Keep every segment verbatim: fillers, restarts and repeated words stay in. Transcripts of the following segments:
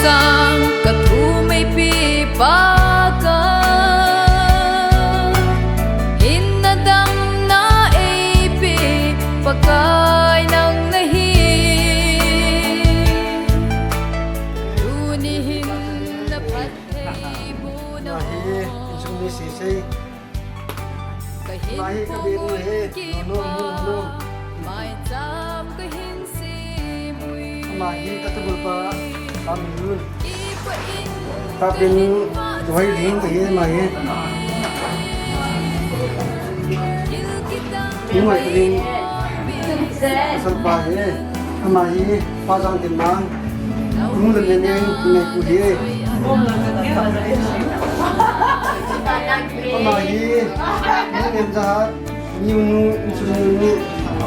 Sang ka thumeipi pa ka, hinna damna eipe Pakai nang nahi. Tuni hin na phattheibohna hi insung mi sese. Ama hi ka benu hi, no, no, no, no. Ama hi ka tabulpa, Aminun. Ka benu, Tuhaiding ka hi ama hi. Nungai ka ding, ka sanpa hi. Ama hi, Pa Jangtinmang. Nung le neng, nung ku hi. Ama hi, nung nem jahat, ni nu, ni su nu ni.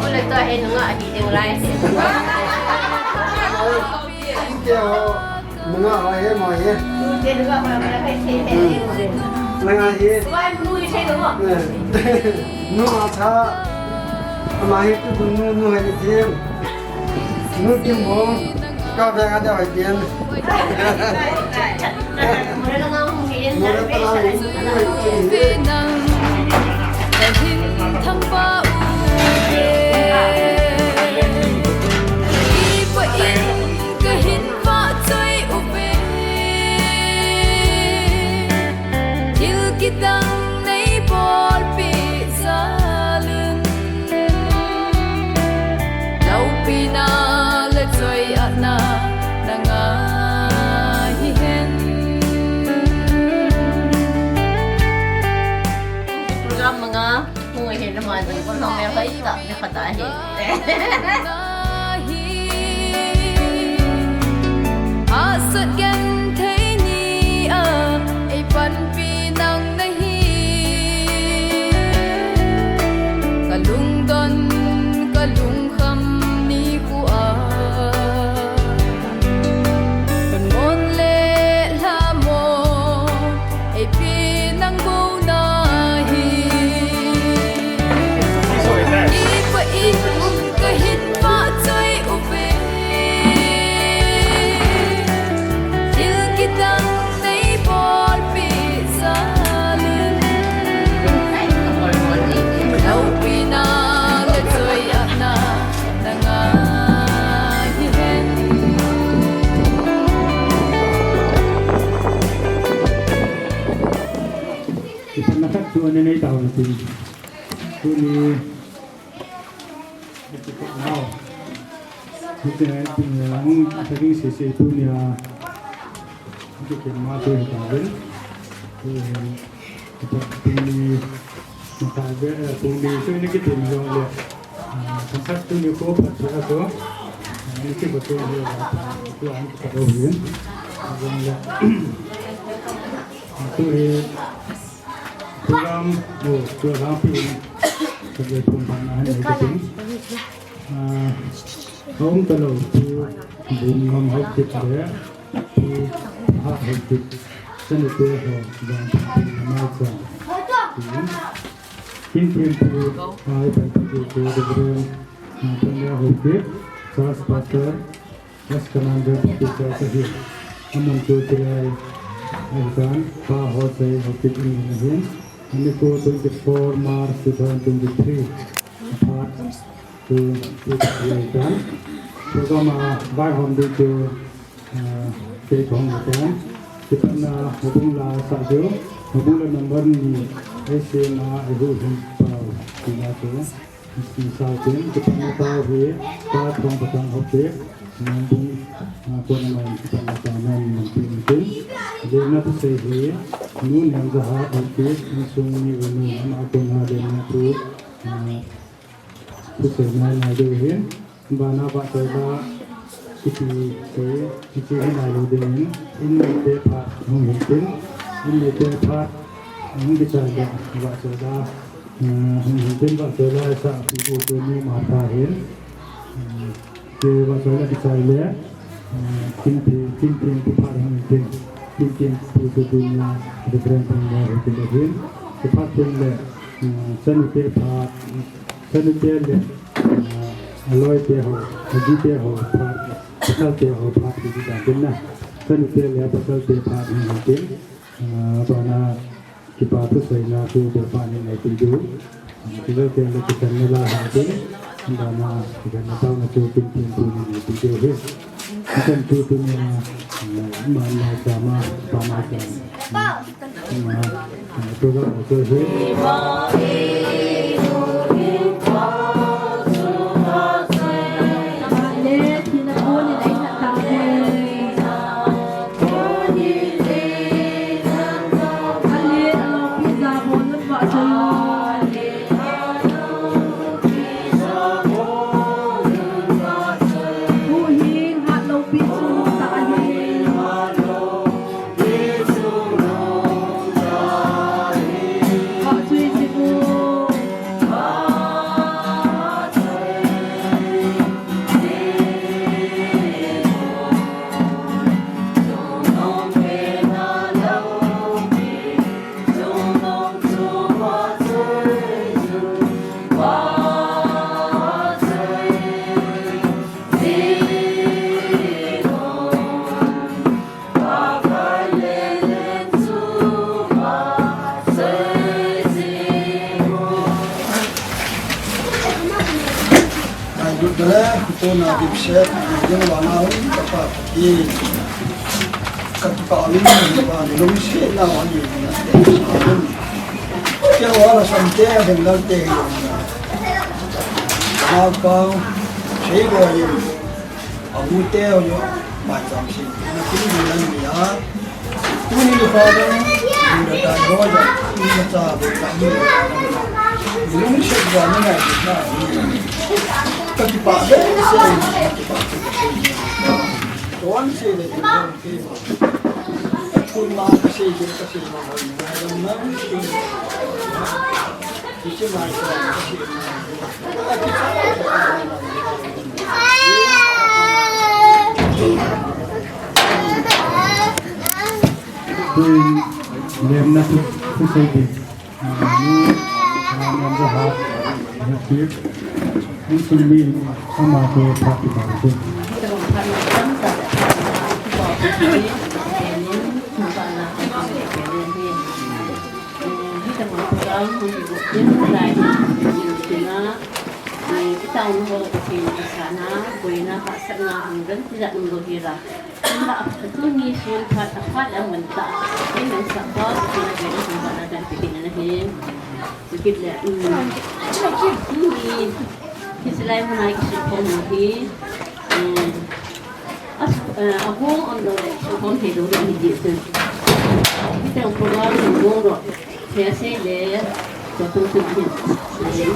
Ole to he nunga hi ding lai. Inte ho, nunga ho he mo he. Nunga hi. Nunga cha, ama hi tu nu nu he ni. Nu Kim Bom, ka veng a deu hai pian. Mura tala in. Thangpa u ve. Ipa in ka hin vahchoi u ve. Thil kidang nei bolpi jal in. Loupina le choiatna na ngai hihen. Program manga hung ahin, ama ding kon hung me hoi ta, me khata hi. Hahsat genthei ni a, ei panpi nang nahi. Ka lungdon, ka lungkham nikho a, kon mon le lhamo, ei pi nang bou nahi. Ipa in ka hin vahchoi u ve. Thil kidang nei bolpi jal in. Loupina le choiatna na ngai hihen. Ipa na khat chu ani nei tao na tin. Tuni. Now, hiti na, hiti na, hung, haging sese tunia. Hiti ken ma tu hita ven. Hiti, hiti, tuni, makai ve, eh, tuni, so ini kita ni jong le. Ah, tangkat tuni ko pat sa ko. Ah, ini kita tu ni, ah, tu ang kita tu ni. Jong le. Ah, tu ni. Program, oh, program pi in, ka ve pum pan ahin ai ka tin. Ah, hung ta lo, pu, bun ngam hau kit le, pu, ha hau kit, san te ho, jang pu, pu, na mai ko. Tin, tin pu, ai pan pu, pu, pu, pu, ah, pu, na hau kit, Charles Pastor, As commander, Baptist Church ahi. Amun chu July ahi tan, Pa Hosei Haokip in ahin. Ani ko twenty-four March two thousand twenty-three. Apart to, to ahi tan. Program a vaihom ding chu, ah, kei kahung ahi tan. Kipatna houbung la sa chu, houbung la number ni, ahi sema, ahi hu hin pau, tina chu. Ni sa tin, kipatna tao hi, Pa Thongpatang Haokip, Nangbung, ah, kona man kipatna tao nan man tin tin. Lenna thusei hi, Nu Nemjahat Haokip, insung mi u nu, ama kona lenna thu, ah, thusei nai nai deu hin. Bana vahchoi la, kiti se, kiti hi nai lou ding in, in neite phat, hung hin tin, in neite phat, hung kichai le, vahchoi la, eh, hung hin tin, vahchoi la, sa, pi u tu ni ma ta hin, eh, ke vahchoi la kichai le, eh, kin pi, kin pi tu phat hung hin tin, kin kin pu tu tu ni, different thing le, hu tu le hin, ke phat tin le, eh, chanu te phat, chanu te le, eh, aloi te ho, agi te ho, phat, pasal te ho, phat, ki ta tin na. Chanu te le pasal te phat ni tin, ah, bana kipa thu seina chu Lalpa in eipe diu. Kipa te le kisan na la ha tin, bana kisan na tau na chu tin tin tu ni eipe diu he. Kisan tu tu ni, ah, ma ma sa ma, pa ma sa. Abu te ho yo, mai jam si. Na kini ni nan ni a. Tuni ni fa da, ni da dai ho da, ni ma cha be da ni. Ni ni se da ni na ni na. Ka kipa be se, ka kipa be se. Tuan se le, tuan ke ma. Kun ma ka se, ka se ma, ma, ma, ma, ma. Lemna thu, thu sei ding. Ni, ah, nam za ha, ha ki. Ni sun mi, ama ko pha ki ba ko. Hi tamo program hung kigo tin lai, tin a, eh, kitao na ho, tin a sana, boina, hahsatna, hung gan tijat nung lou hi la. Tin la, tuni sun phat, aphat a man ta, tin a sa pa, tin a gan, tin a gan, tin a na hi. Kit le, mm. Tuni, kisilai mana kisu ko mo hi. Mm. As, eh, ahung on lou le, so hom he lou le, hi di sen. Kita program ni mo ro. He se le, so tu tu ni.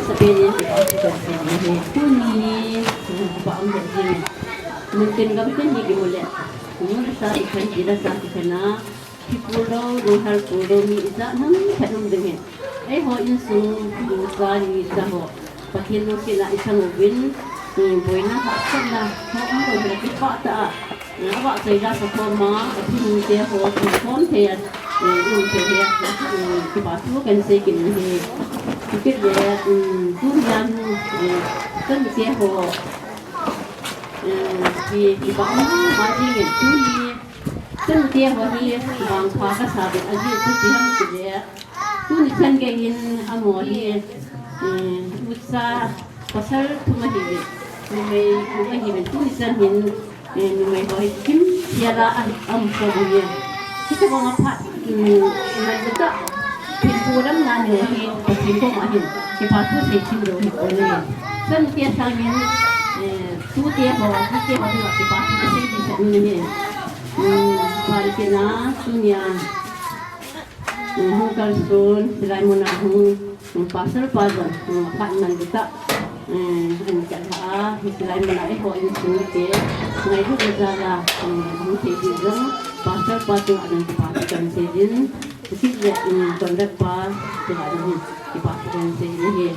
Sa pe ni, so tu tu ni. Tuni, ba am le ni. Mun ken gam ken ni ki mo le. Mun sa ti kan, di la sa ti kan na. Kipul lou, lunghel pul lou, mi ijat ham khat um ding ahi. Eiho insung, dukan, mi ijat ho. Pathen lungsetna isang uvin, um, boina hahsatna, ho um lou hile kipah tah a. Avahchoi la sa khom a, athi mite ho, thu khom thei a, um, um thei a, um, kipa thu kan sei kit u ahi. Kit le, um, tunia, um, kan mite ho, um, ki, kipa um ma ding in tuni. Chanu te ho hi vangpha kasa uvin ajeh chu ipi ham itile, tuni chan gei hin amaho hi, eh, ucha pasal thum ahiuvin, numei thum ahiuvin, tuni chan hin, eh, numei ho hi kim sela a, aum khom uve. Hitabang a phat, um, iman uta, Thilphu lam nani hi Pathen koma hin kipa thu sei thim lou hi pon e. Chanu te sangin, eh, tute ho, tute ho dinga kipa thu sei ding sah ni ahi. Hmm, phat kit na, tunia, hmm, hung kalson, hilai muna hung, hmm, pastor pa jong, hmm, phat man uta. Hmm, an kalha a, hilai muna eiho insung te, ngailutna jal a, hmm, hung thei ding jong, pastor pa chunga jong kipa thu kan sei ding. Kit le, um, conductor pa, tua ding hi, kipa thu kan sei ding ahi.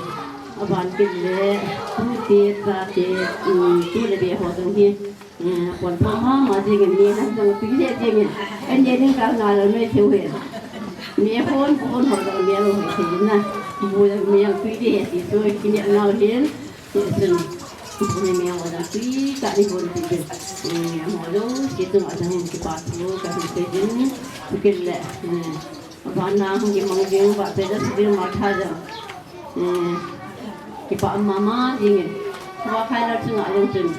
Aban kit le, tute, chate, um, tu le be ho jong hi, um, pon pon mama jing in, mi na jong tui le jing in. An ye ding kal ngal lou nei thei u ahi. Mi hon, hon ho jong mi lou hei thei na. Bu jong mi jong tui le ti so, ki mi ngal hin. Ti sin. Ni mi ang wana tui ka ni bon ti de. Ni mi ang ho lo, si tu ma sang hin kipa thu ka hin te din. Tukil le. Ba na hung ki mang jing ba pe da si ma tha ja. Kipa mama jing. Ba khai la chung a long chung.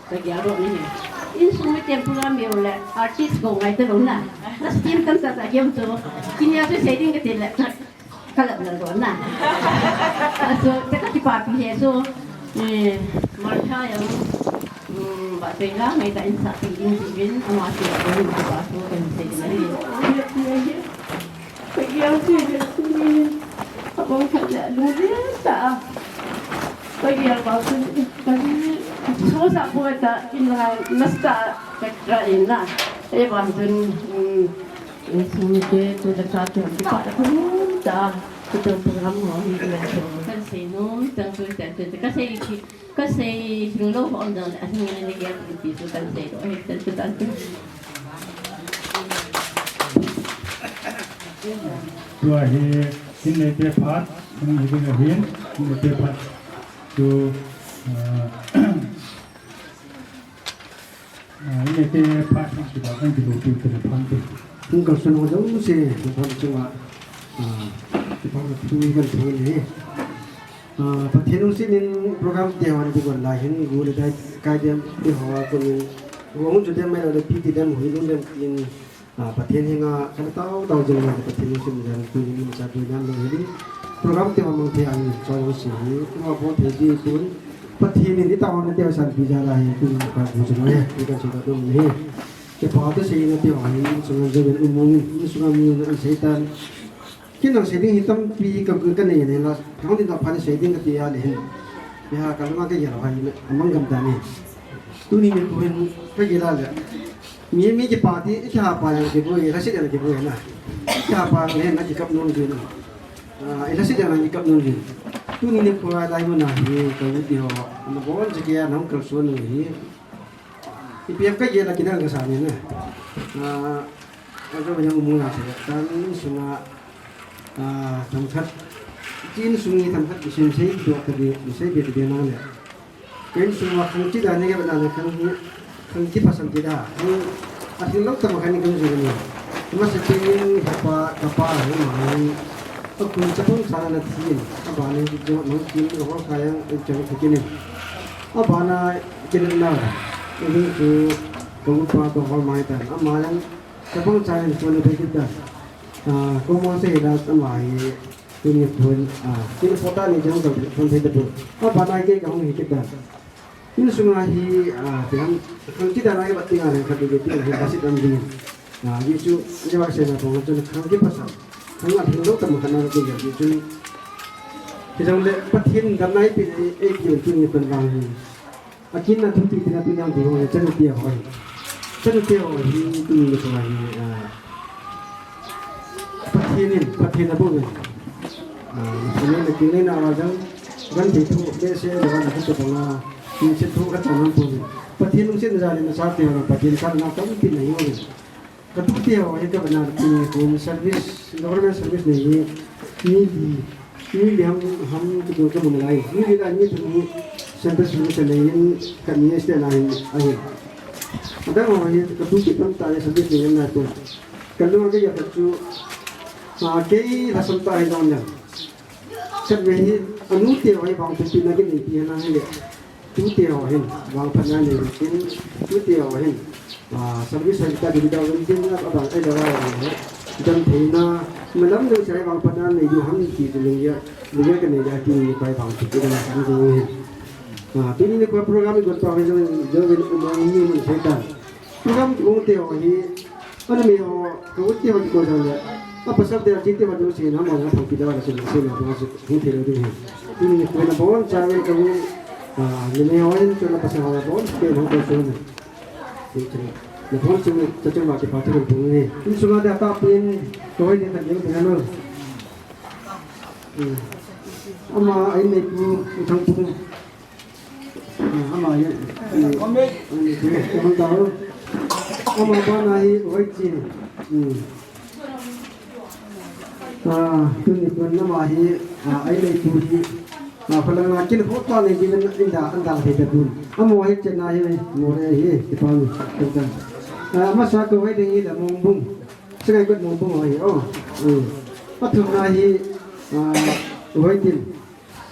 Ka gel ro ni. Insung mi tem program mi le artist ko ngai te lo na. Na skin kan ta ta kem to. Kini a tu se ding ke te le. Kalap na ro na. So, te ka kipa pi he so. Eh, Martha yang. Hmm, ba te la mai ta insa ti in ti bin ama ti ko ni ba so kan se ni. Ka gel si ni. Abang ka le lu ni ta. Ka gel ba so ni. Ka ni so sa ko ta in la na sta ka tra in la. E ba so ni. Hmm. Insung mite, tu da ka tu, tu pa da ka nu, da, tu tu program ho hi, tu ya tu. Kan sei nom, tang tu, tang tu, ka sei ki, ka sei hing lo ho, da, a hing ni ni ya tu, tu kan sei lo, eh, tang tu, tang tu. Tua hi, hin nei te phat, hin nei te hin, hin nei te phat. Tu, ah, Ah, i neite phat hung kibang, hung kilopi te le phan te. Hung kalson ho jouse, hung phat chunga, ah, kipana thu kan thei le. Ah, Pathen lungset in program te hon bu gon lai hin, gu le dai, kai dem te ho a kon in, gu hung chu dem mai lo le pi ti dem hui lung dem in, ah, Pathen henga kan tao tao jing le Pathen lungset in jan tu ni ma cha tu nam lo hin. Program te ho mang te an, choi ho si hi, ma bo te ji tun, Pathen in i taona te sanpi jal a hi, tuni ka bu chu ngai, i ka chu ka dum hi. Kipah te seina te hi, insunga joven um mong in, insunga mi in an sei tan. Ken nang sei ding hi tampi ka, ka nei nei la, ka hung ding ka pha sei ding ka ti a le hin. Ya, ka lunga ka gel a hi, a mang gam ta ni. Tuni nikho hin, ka gel a le. Mi, mi kipah ti, i kihapa jong kiboi, i lhaset jong kiboi na. I kihapa jong hin, na kikap nom jin. Ah, i lhaset jong na kikap nom jin. Tuni nikho lai mun a hi, ka u ti ho, na bon jeh a na hung kalson u hi. Ipi ham ka gel a kidang ka sa ni na. Ah, a jo jong mu na se, tan sunga, ah, themkhat, tin sung hi themkhat, i sem sei, do ka di, i sei be ka di na le. Ka insung a khang kida ni kei bana le khang hi, khang kiphasam kida. Khang a thil lou tam khat ni kan jui ni. Masa pen hi pa, ka pa hi ma hi. A kun chapang sa na thi. A ba ni jo nang kin ka hol ka yang, i chang ka kin ni. A ba na kin na. I ding chu ka u pa ka hol mai ta. A ma yang chapang sa ni chu ni pe kida. Ah, ko mo se da a ma hi. Tuni khun, ah, tuni pota ni jong ka phone thei ta pu. A pa nai ke ka hung hi kita. Insunga hi, ah, tiang, khang kita nai ba tinga le khat ke tinga hi basit am ding. Ah, Jesu, Jesu se na pong chun khang kiphasam. Khang a thing lo tam khana ke Jesu. Kijong le Pathen dam nai pi e, e ki tuni khun bang hi. Akin na thupi tina tu nang ding ho, chanu tia ho. Chanu tia ho hi tu ni ko hi, ah, Pathen in, Pathen a bou in. Ah, Pathen in kin na wa jang, gan de thu, be se, le gan thu banga, ni se thu ka chanu pu. Pathen lungset na jani na sa tia ho, Pathen sa na tam pi na yo. Ka tute ho hi ka bana tuni khun service, government service nei hi, mi li, mi li ham, ham tu tu ka mun lai. Mi li lai mi tu ni central service nei hin ka ni este na hin ahi. Adang ho hi ka tute tam ta service nei na tu. Ka lu ka ya ka chu, ah, kei la sam ta hi dong na. Khat ve hi, anu te ho hi bang pi na ki nei pi na hi le. Tu te ho hin, bang phat na nei pi, tu te ho hin. Ah, service center ding da win ding na ba ai da wa. Dan thei na, malam ding sai bang phat na nei du ham ki tu ling ya, ling ya ka nei da ki ni pai bang pi da na kan du hin. Ah, tuni ni ko program ko pa jo jo win umang ni mun sai ta. Program ki ung te ho hi, ana mi ho, ka u te ho ki ko jang le. A pasal te a chi te ho jo si na mo na pho ki da wa si si na mo si hu te lo ding hi. Tuni ni ko na bon cha ve ka u, ah, ni mi ho in chu na pasal ho bon ke ho ko so ni. Ni chu na bon chu ni cha chu ma ki pa chu ko ni. Insunga da ta pin ko ni ta ni ta no. Hmm. Ama ai nei pu thang pu. Ah, ama hi, eh, eh, eh, eh, eh, eh, ama bana hi, oi chi. Hmm. Ah, tuni khun ama hi, ah, ai nei tu hi. A, phalang a kin khot pa nei ding in da, an da thei tapon. Amaho hi chena hi, mo re hi, ti pa ni, ti pa. A, masa ko wai ding hi da Mongbung. Singaikot Mongbung ho hi, oh. Hmm. Athumna hi, a, Waitin.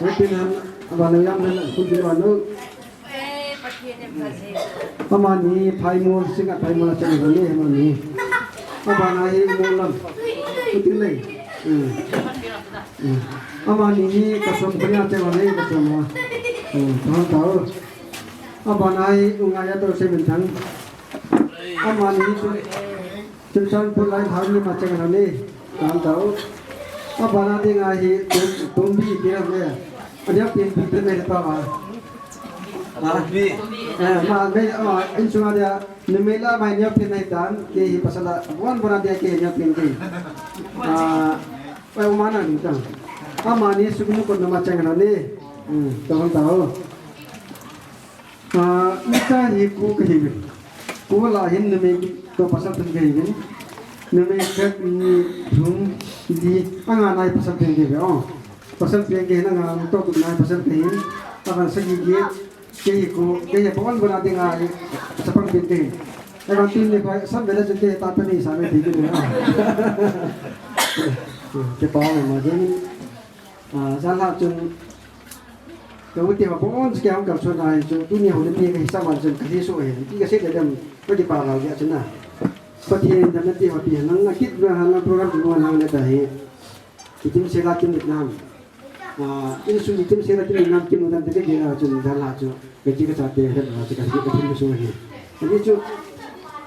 Waitin han, aba lo yam han, kun ti lo no. Amani Phaimol, Singa Phaimol a cheng ho ni, amani. Abana hi Monglam. Kutin lei. Hmm. Hmm. Amani hi Kasom Korea cheng ho ni, Kasom ho. Hmm, thang tao. Abana hi Ungai a to se min thang. Amani hi Churachandpur lai thang ni ma cheng ho ni. Thang tao. Abana ding a hi Tum-, Tumbi ti le. Adia pin pin te me pa ma. Ha? Tumbi. Eh, ma me, ma, insung a dia. Numei la mai neo pin nai tan, kei hi pasal a, bon bon a dia kei neo pin kei. Ah, oi, uma na ni tan. Amani suknu kon nama chang na ni. Hmm, to hon ta ho. Ah, ita hi ko kahi ve. Ko la hin numei to pasal pen kahi ve. Numei khat ni thum li anga nai pasal pen kahi ve. Oh. Pasal pen kahi na nga to tu nai pasal kahi. Akan sagi ge. Kei hi ko, kei hi bon bon a ding a, chapang pin kei. Akan tuni ko, sam vela chun kei ta pani sa me ti kei ni. Kei pa ma ma jeng. Ah, jan la chun, ka u ti ho bon, kei hung kal chun a hi chun, tuni ho ni ti kei sa ma chun, ka hi su he. Ti ka se de dem, ko ti pa la ya chun na. Pathen damna ti ho ti, nang a kit na ha na program ti mo nang le ta hi. Kitim sela kimitnam. Ah, insung kitim sela kimitnam kimu dan te ke gena chun dan la chu. Ke chi ka cha te he la chu ka ki ka thim su he. Ani chu,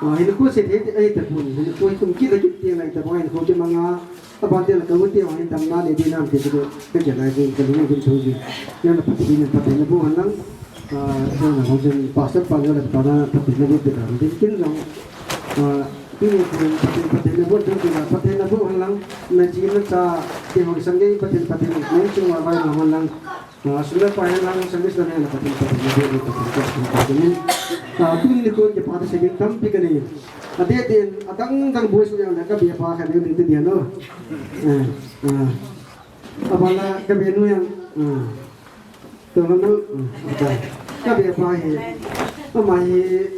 ah, hin ko se the ai ta pun, hin ko kum ki la ki te lai ta pun, hin ko ke manga. Aban te la ka u te hin dam na le di nam te chu ke ke lai chu ka lu kin chu ji. Yan na pa ti ni pa te na bu han lang. Ah, so na hong jin pastor pa le pa na pa te na bu te da. Din kin lang. Ah, Tuni Pathen, Pathen, Pathen na bu, tuni na Pathen na bu hon lang, na ji na cha, ti hon sang gei Pathen, Pathen, na chung wa vai na hon lang, ah, sum le pai hon lang, service na na Pathen, Pathen na bu, Pathen, Pathen, Pathen, Pathen. Ah, tuni ko ke pa se gei tampi ka nei. Ade den, adang dang bu su yang na ka bia pa ka nei ni ti dia no. Eh, ah. Abana ka bia nu yang. Ah. Tolanu, ka bia pa hi, ama hi,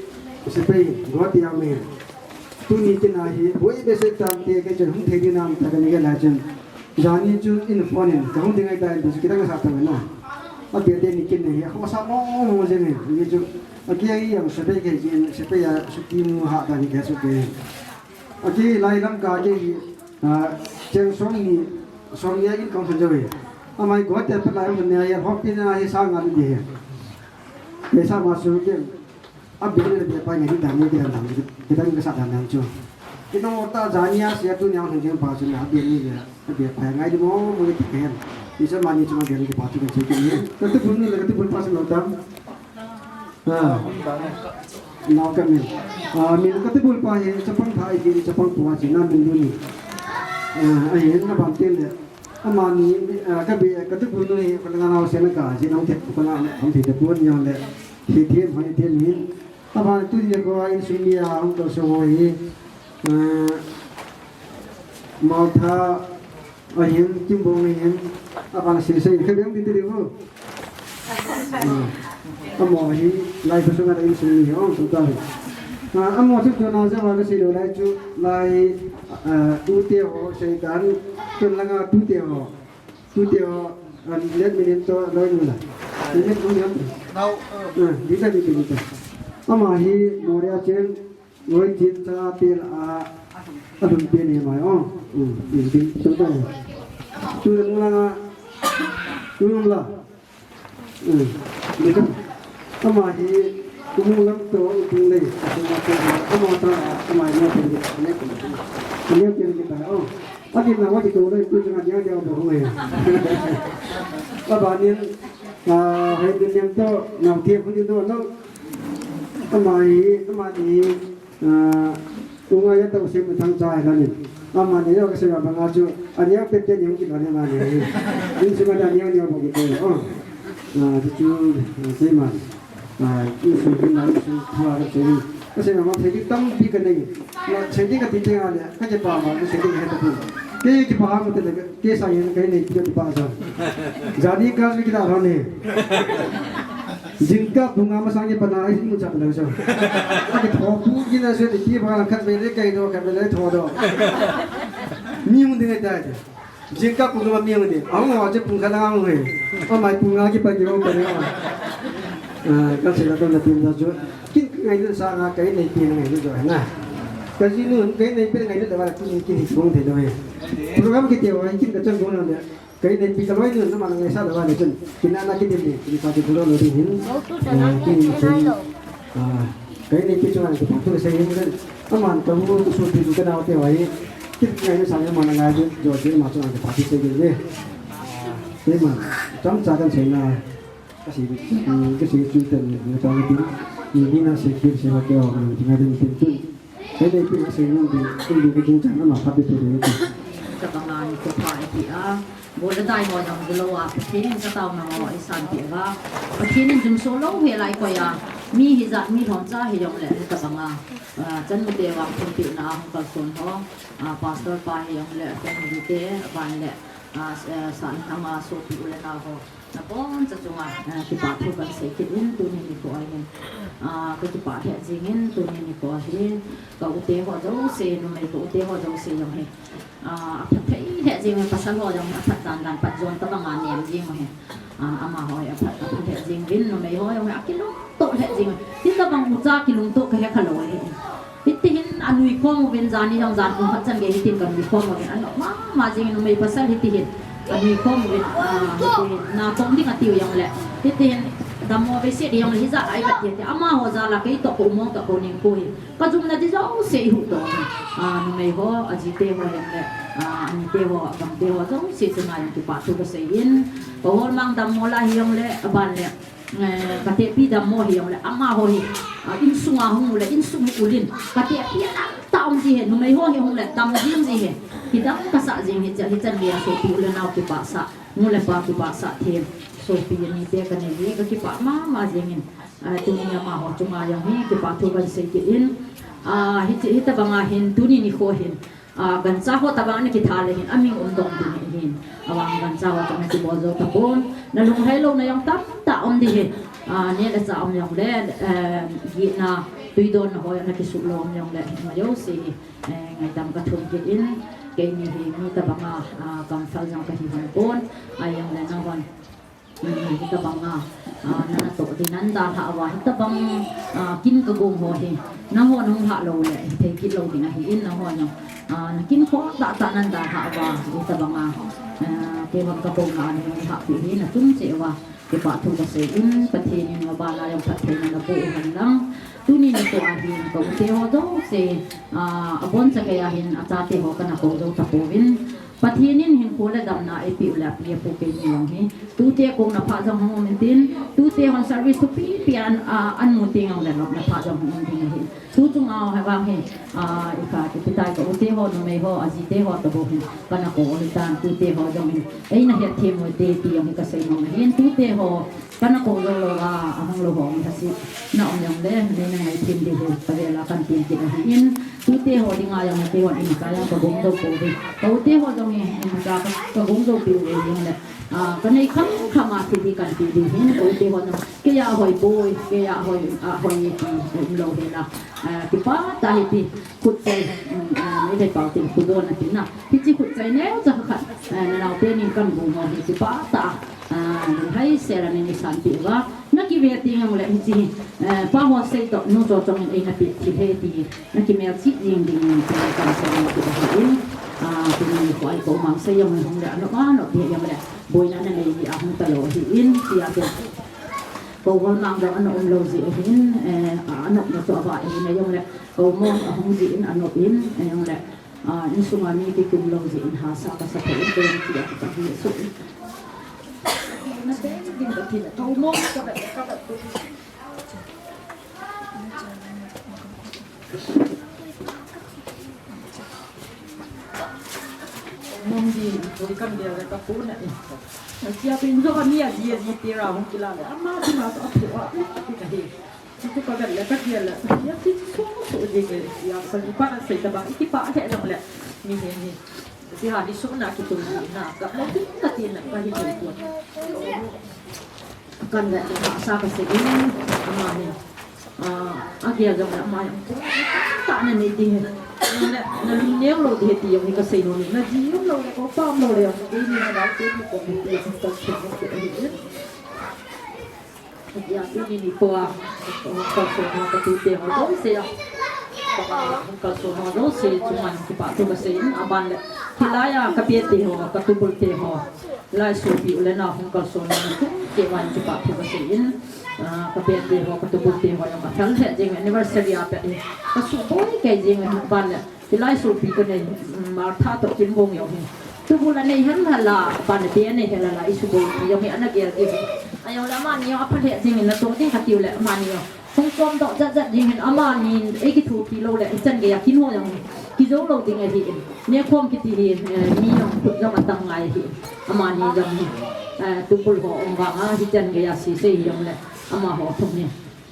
sepai, Guwahati a um e. Tuni kin a hi, boi be se tang te ke chen hung thei ding nam ta ka ni ke la chen. Jani chu in phone in, ka hung ding ai ta in, chu kitang sa ta na. A bia te ni kin hi, a khosa mo mo jeng e, ni chu. A ki ai yang sepai ke jin, sepai a suti mu ha ta ni ke su ke. Aki lai lam ka ke hi, ah, cheng som ni, som ni a in kong san jawi. Amai Guwahati a pat lai hon ne a ya hop pin a hi sa nga ni de. Ke sa ma su ke. A bi ni de pa ni da ni de da ni de ka sa da nan chu. Ki no ta ja ni a sia tu ni ang hin pa chu na bi ni de. A bi pa ngai di mo mo ki ke. Ni sa ma ni chu ma de ni pa chu ke ni. Ka tu pun ni ka tu pun pa sa lo tam. Ah. Nau ka min. Ah, min ka tibul pa hi chapang thai hi chapang pu a chi na min lu ni. Ah, ahin na bang tin le. Amani, ah, ka bi, ka tibul nu hi ka langa nau se na ka chi nau te ka na hom te te pu ni le. Hi te hoi te min. Amani tu ni ko a insung ni a hom to so hi. Ah, Malta Ahin, Kimbong ahin, abang sese, khabeng ding ti ding o. Ah, amo hi, lai pa sunga insung ni, oh, tu ta hi. Ah, amo chu tu na ja wa ka sei lo lai chu, lai, ah, tu te ho, sei dan, tu langa tu te ho. Tu te ho, an let minin to, loi nu la. Let minin. Nau, eh. Ah, di ta, di ta, di ta. Ama hi, Moria chen, Loi tin cha te la a, a lum te ni mai o. Um, in tin so ta. Tu la la. Tu la. Um. Ni ka. Ama hi, tu mu lam to, tu le. Ama ta, ama ni te ni, ni ko. Ni te ni ta o. Ati na wa ti to le, tu nga dia dia ba ho ya. Ba ba ni, ah, hai din to, na te ko ni to no. Ama hi, ama ni, Ah, tunga ya tau sim thang chai la ni. Ama ni ya ka sim banga chu, ani ya pet te ni hung ki la ni ma ni. Insung a ni ya ni ya bo ki ko. Oh. Ah, chu chu, ah, sei ma. Ah, insung kin na insung thua ka sei ni. Ka sei ma sei ki tampi ka nei. Na sei ki ka ti te nga le, ka je pa ma, ka sei ki he ta pu. Kei kipa ang te le, kei sa yen kei nei pi kipa sa. Jani ka ki da ran ne. Jingkah pung nga masang kipa na ai mu cha la sa. Aki tho pu ki na se ti ba khat ve le kei do khat ve le tho do. Mi mun de tai. Jingkah pung nga mi mun de. Ang wa che pung khat la ang ve. Amai pung nga kipa ki ro pa ne. Ah, ka se la to na tin da jo. Kin ngailut sa nga kei nei pi ngailut jo na. Ka ji nu kei nei pi ngailut le ba la kin kin hi pung de do he. Program kiti ho, kin ka chang dong le. Kei nei pi ka loi nu na ma ngaisa le ba le chun. Kin ana kidim ni, kin ka ti lo lo ding hin. Ah, kin kin. Ah, kei nei pi chunga kipa thu sei hin. Aman ka hu ka su pi ka nau te ho hi. Kin ngailut sa nga ma ngai jo jo ma chunga kipa thu sei ding le. Ah, te ma. Chomcha kan sei na. Kasi, mm, kasi chu ten na chang tin. Ni ni na se kir se ma ke wa ni ngai tin tin tun. Kei nei pi na se nung tin, tin tin tin chan na ma pha pe pe ni. Ka banga ni ko pha e pi a. Bol le dai ho jong bu lo a. Pathen in ka taona ho i san pi a. Pathen in jum so lo he lai ko ya. Mi hi jat mi lhom cha hi jong le ka banga. Ah, chan mu te wang thum pi na hung kal son ho. Ah, pastor pa hi jong le, family te, ban le, ah, s-, ah, san thang a so pi u le na ho. Naboncha chunga, ah, kipa thu kan sei kit in tuni nikho a hin. Ah, ka kipah lheh jing in tuni nikho a hin. Ka u te ho jouse, numei ka u te ho jouse jong hi. Ah, aphatthei lheh jing in pasal ho jong hi aphat dan dan pat jon tabang a nem jing u hi. Ah, amaho hi aphat, aphat lheh jing uvin numei ho jong hi akilungtoh lheh jing. Hitabang ucha kilungtoh ka he kha lou hi. Hiti hin anui khom uvin jani jong jan kum khat chan gei hitin ka nui khom uvin. Ano mama jing numei pasal hiti hin. Anui khom uvin, ah, hiti hin. Na khom ding atiu jong le. Hiti hin. Dammo ve se di jong le hija ai ka ti ti. Amaho jal a kei toh ko mong toh ko ning ko hi. Ka jumna di jouse i hu toh. Ah, numei ho, aji te ho jong le. Ah, ani te ho, agam te ho jouse chunga jong kipa thu ka sei in. Ka hol mang dammo la hi jong le, aban le. Eh, ka tepi dammo hi jong le, amaho hi, ah, insunga hung u le, insung hi ulin. Ka tepi a dam ta um ji hi, numei ho hi hung le, dam jing ji hi. Kidam ka sa jing hi, cha, hichan gei a sopi u le nao kipah sa, nu le pa kipah sa them. Sopi ni te ka nei hi, ka kipah mama jing in. Ah, tuni amaho chunga jong hi, kipa thu kan sei kit in. Ah, hi, hitabang a hin, tuni nikho hin. Ah, gancha ho tabang na kitha le hin, aming um dong ding hi hin. Avang gancha ho tong na kibol jou tapon. Na lunglhai louna jong tamtah um ding hi. Ah, neh le chah um jong le, eh, gihna, tui donna ho jong na kisuh lou um jong le, hima jouse hi. Eh, ngaidam ka thum kit in, keini hi mi tabang a, ah, kamphal jong kahi hon pon. Ahijong le nahon. Hitabang a, ah, nana toh ding nan dalhah uva, hitabang, ah, kin ka gong ho hi, nahon hung lhah lou le, hithei kit lou ding ahi in, nahon jong, ah, na kin khol tahtah nan dalhah uva, hitabang a, ah, keihon ka bouna a nahung lhah pi hi, na chun cheh uva, kipa thu ka sei in, Pathen in maban a jong phattheina naboh u hen lang, tuni nikho a hin, ka u te ho jouse, ah, abon chakei a hin, achate ho kana kou jou tapouvin, Pathen in hinkho le damna eipeh u le api apu keini jong hi. Tute kona phat jong hung um intin, tute hon service thupi pi an, a, an mu teng jong le nopna phat jong hung um ding ahi. Tu chunga hi vang hi, a, i ka, i pitai ka u te ho, numei ho, aji te ho, tabou hin, kana kou u hitan, tute ho jong hin, eina het them u te, ti jong hi ka sei mong ahin, tute ho, Kana kou jou lou a, ahung lou ho, mi hasi. Na um jong le, nei na ngai them ding hi, ka vel a kan tin kit ahi in. Tute ho ding a jong, te hon in ka jong ka gong jou pou ve. Ka u te ho jong hi, in ka, ka, ka gong jou peh u ve jong le. Ah, ka nei kham kham a thil hi kan pe ding hin, ka u te ho jong. Kei a hoi boi, kei a hoi, a hoi ti, um lou hi na. Ah, kipa tah hi ti, khut chai, um, ah, nei le pau tin, khut don a ti na. Hichi khut chai neo cha khat, ah, na nau te nin kan gong ho hi, kipa tah. Ah, lunghai sel a nei nei sanpeh uva. Na kive teng jong le hichi hi. Eh, pa ho sei toh, nu cho chong in eina pe thil ahi ti. Na kimelchih jing ding in, ti kan sei in, ti ahi in. Ah, tuni nikho a hi kou mang sei jong hung le, anop anop hi jong le. Boina na nei hi ahung talou ahi in, ti a te. Kou hol mang jong ana um lou ji ahi in, eh, anop na chu ava ahi na jong le. Kou mong ahung ji in, anop in, eh, jong le. Ah, insung a mi kikum lou jeh in hahsa kasa thei in, kou ti a ka hi so. Na te ding ka ti na, kou mong ka ba, ka ba tu. Mong di, kou kam dia ka pu na e. Na tia pin jo ka mi a ji a ji ti ra hung kila le. Ama ti ma to a pu a, a pu ka hi. Chuchu ka vet le ka gel le, ya ti chu so so jing le, ya sa ni pa sei ta ba, i ti pa he jong le, mi he ni. Ti ha ni suna kitum na ka mo tin ka tin na ka hi ni ko. Kan le ka sa ka se in ama ni. Ah, agel jong le ama jong ta na nei ding he. Na, na lung neo lou ding he ti jong hi ka sei lou ni. Na ji jong lou le ko pam lou le jong ke ni na dau te ni ko ni ti jong ka sei lou ke ni. Tia tuni nikho a hung kalson ho ka tute ho jouse a, hung kalson ho jouse chunga kipathu ka sei in, aban le hilai a ka pete ho, ka tubul te ho, lai sopi u le nao hung kalson ho chungchang a kipathu ka sei in, ah, ka pete ho, ka tubul te ho jong ka thal lheh jing, anniversary a pet in ka suboi kei jing, aban le hilai sopi ka nei, um, Martha toh Kimbong jong hi. Tubul anei hel hala, aban le be anei hel hala, i suboi ti jong hi ana gel ding. Ajong le amani jong apha lheh jing in natoh ding kati u le amani jong hung somdoh jat jat jing in amani ei kithopi lou le, ichan gei a kin ho jong hi kijou lou ding ahi in. Nekhom kiti hi, eh, mi jong khut jong atang ngai ahi in. Amani jong hi, eh, tubul ho um vang a, hichan gei a sese hi jong le amaho thum hi.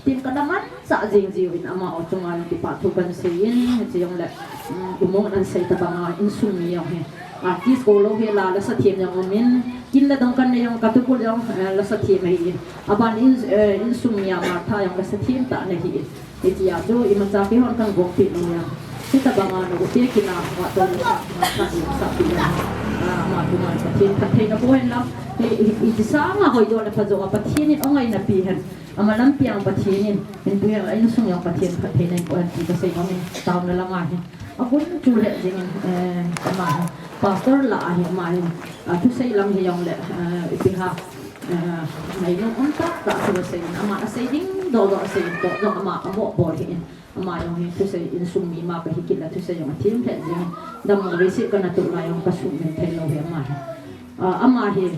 Tin ka daman sa jing jiu in amaho chunga kipathu kan sei in, hiche jong le, um, umong an sei tabang a insung mi jong hi. Artist ko lou hi la, lasa them jong um in, kin le dong kan nei jong ka tubul jong, eh, lasa them ahi in. Aban in, eh, insung mi a Martha jong lasa them tah ana hi in. Hitia chu imacha keihon kan gong pi lou jong. Hitabang a nu te kin a, wa to sa, sa, sa pi jong. Ah, ama chunga Pathen phatthei na boh hen lang. Hi, hi, hi, sanga hoi jo le pha jo a Pathen in ong ai na pi hen. Ama lampi a Pathen in, hinpu a insung a Pathen, Pathen in phatthei in kasei nom in, taona langa hi. Agun chu le jing in, eh, ama hi, pastor lah a hi ama hi, ah, thusei lam hi jong le, eh, ipi ham, eh, ngailutna um tah tah chu asei in, ama asei ding doh doh asei in, doh doh ama amo bol hi in, ama jong hi thusei insung mi ma kahi kit le thusei jong athem lheh jing in, dammo leiset kana toh lai jong kasumil thei lou hi ama hi. Ah, ama hi,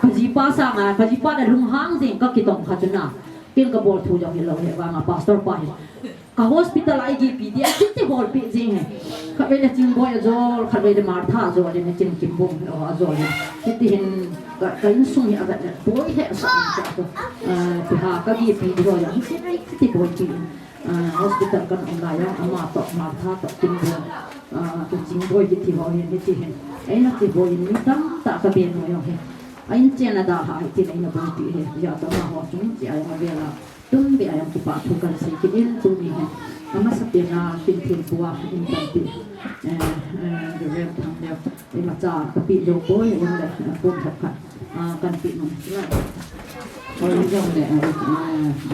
ka jipa sanga, ka jipa le lunghang jing kakitong kha chu na. Ken kabol thu jong hilou hi vang a pastor pa hi. Ka hospital a eigepi dia, chuti bolpi jing hi. Khatvei le Chingboi ajol, khatvei le Martha ajol, le Chin Kimbong, o, ajol hi. Hiti hin ka, ka insung hi avet le boi lheh sah in ka, ah, ti ha kagepi di ho jong, hiti bolpi in. Ah, hospital kana um lai jong, ama toh, Martha toh, Kimbong, ah, Chingboi hiti ho hin, hiti hin. Eina ti boi in mi tamtah kabe nu jong hi. A inchen a dalha hiti le eina bolpi hi. Hijeh a toh amaho chung, hijeh a jong avel a. Tum beh a jong kipathu kan sei kit in tuni hin. Amasapen a kin thilpeh a in kan pe. Eh, eh, Reverend Thangleo, imacha kapeh jou poi, in le, eh, pon khat khat, ah, kan pe nom. Oi, jong le, eh, eh,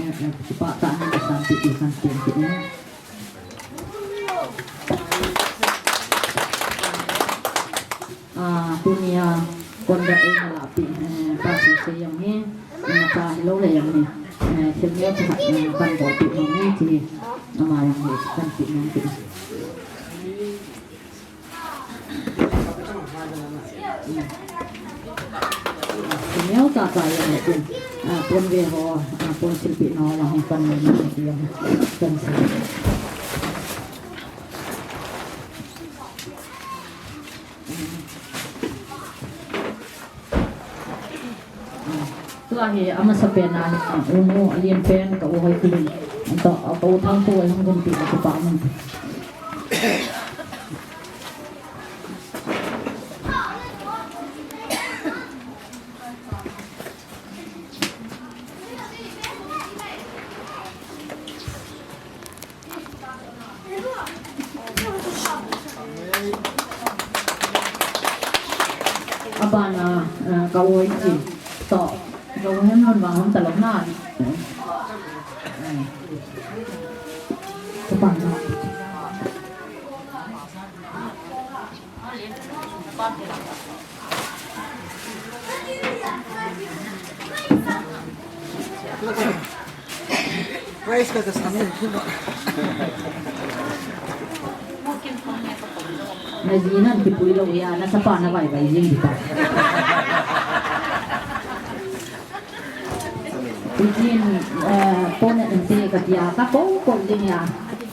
eh, eh, kipah tah in kasan pe kan pe kit in. Ah, tunia conduct eina lahpeh, eh, pa sese jong hi, eh, imacha hilou le jong hi, eh, thil neo chu, eh, kan bolpeh nom in ti, ama jong hi kan pe nom in ti. Thil neo chacha jong le tin, ah, pon ve ho, ah, pon silpeh nao jong hi kan nei nom in ti jong hi kan sei. Tua hi amasapen a, unu, alen pen, ka u Hoikhulun. Anto, ka u Thangpu, ahung gunpi, ka pa mun. Abana, eh, ka u Hoichi. To, ka u Hemlun vang hung talou na. Ka pa na. Price khat kasam e. Na ji nan kipui lou ya, na sapa na vaivai jing di pa. Ijin, eh, pon in te katia, ka kou kou ding a.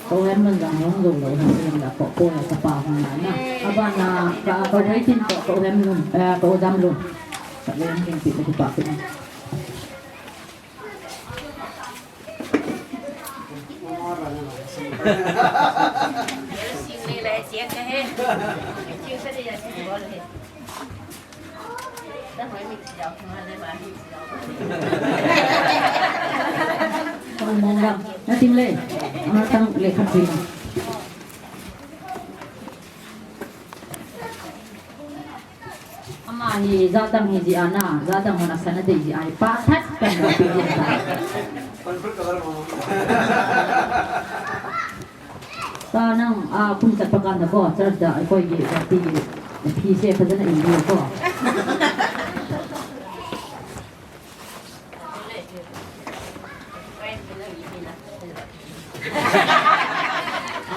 Ka u Hemlun jong hung jou lou, hung jou lou, ka kou kou la ka pa hung na na. Abana, ka, ka u Hoitin toh, ka u Hemlun, eh, ka u Damlun. Ka le hung pi ka pa pi. Sing le le sian ka he. Nating le, ama tang le khat pina. Ama hi jadang hi ji ana, jadang hon asana dei ji ai pa that kan na pi ji ta. Ta nang, a, kum chat pa kan da ko, church da, koi gi, da ti gi, phi se pa jana in di ko.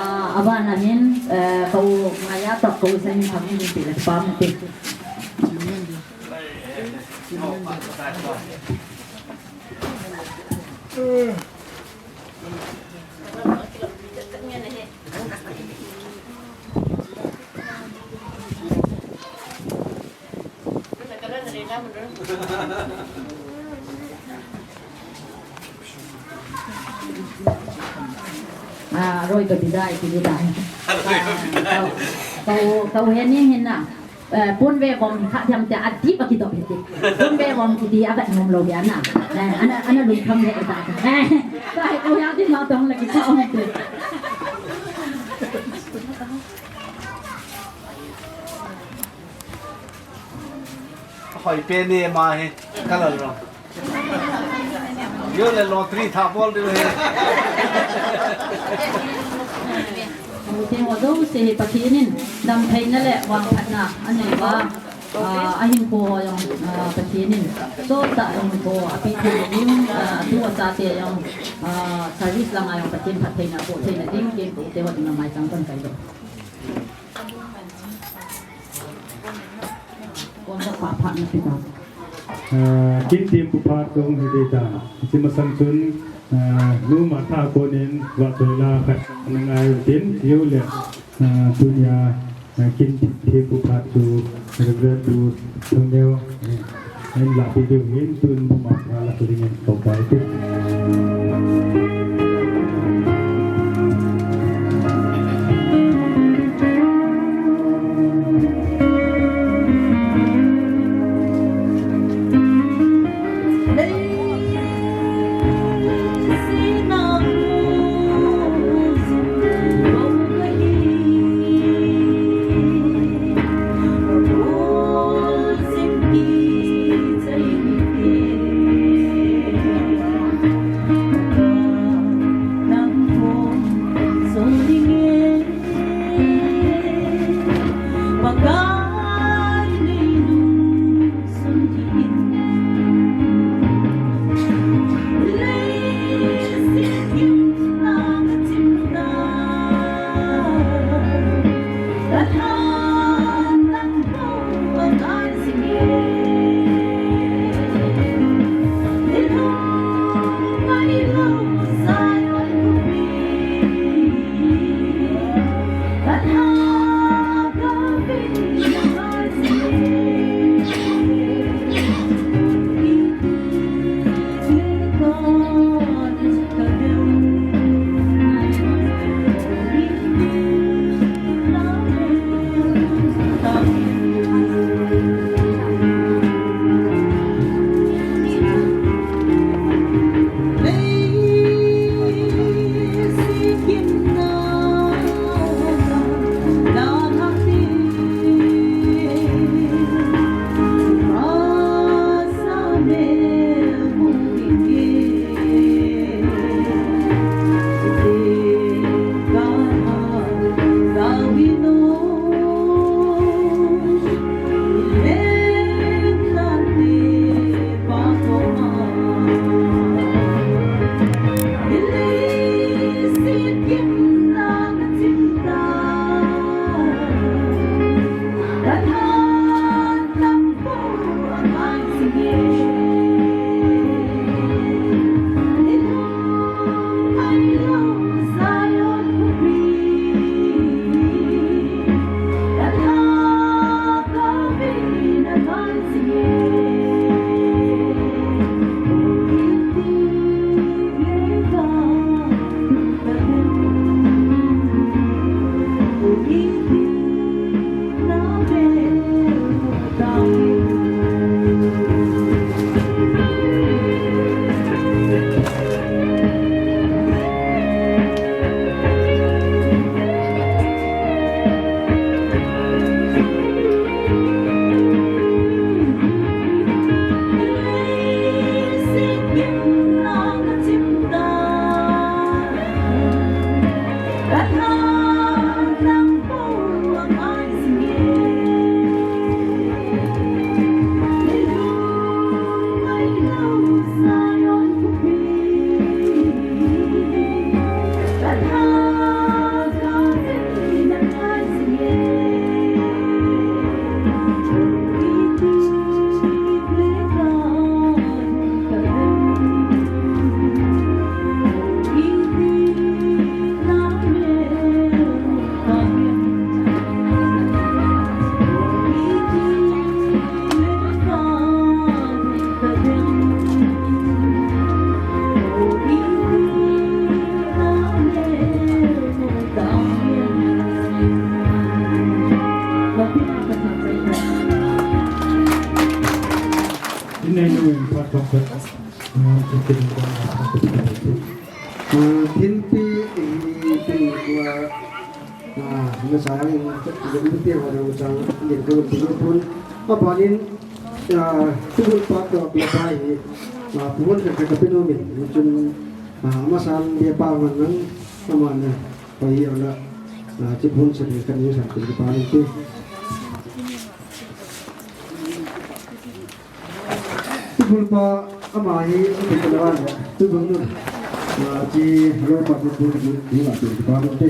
A, abana hin, eh, ka u Ngaiya toh ka u Saiminthang hin pe le pa mu te. A, roi ka bidai ki bidai. Ka u, ka u Heni hin na. Eh, pon ve vom kha thiam te a dip a kidop hi ti. Pon ve vom kiti a vet nom lou ve ana. Eh, ana, ana lungkham ve ta. Eh, ta hi ko ya ti ma tong la ki sa om ti. Hoi pe ni ma hi. Ka la lo. Yo le lottery tha bol diu he. Hiti ho jouse hi Pathen in damtheina le vangphatna anei uva, ah, ahinkho ho jong, ah, Pathen in solchah hinkho apeh thei ding, ah, atu achate jong, ah, service langa jong Pathen phattheina apoh theina ding, kei te ho dinga maichang kon kai doh. Kon ka pa phat na pi ta. Ah, kin thempu phat kong hi dei ta. Hiche masang chun, ah, nu Martha konin vahchoi la khat na ngai u tin, hiu le, ah, tunia, ah, kin thempu phat chu Reverend Du Thungneo, eh, in la pi diu hin tun nu Martha la ko dingin ko pai te. Thinpi, thinpi, thinpi, ah, na sa yang, yang, yang, yang, yang, yang, yang, apa ni, ah, tu pun pa tu apa pa ni, ah, pun ka ka pinomin, macam, ah, masan dia pa man, mana, pa iya na, ah, cipun sedih kan ni sa tu pa ni tu. Tubulpa ama hi ati kala le tubul nun. Chi lo pa tubul nun ni la tubul pa nun te.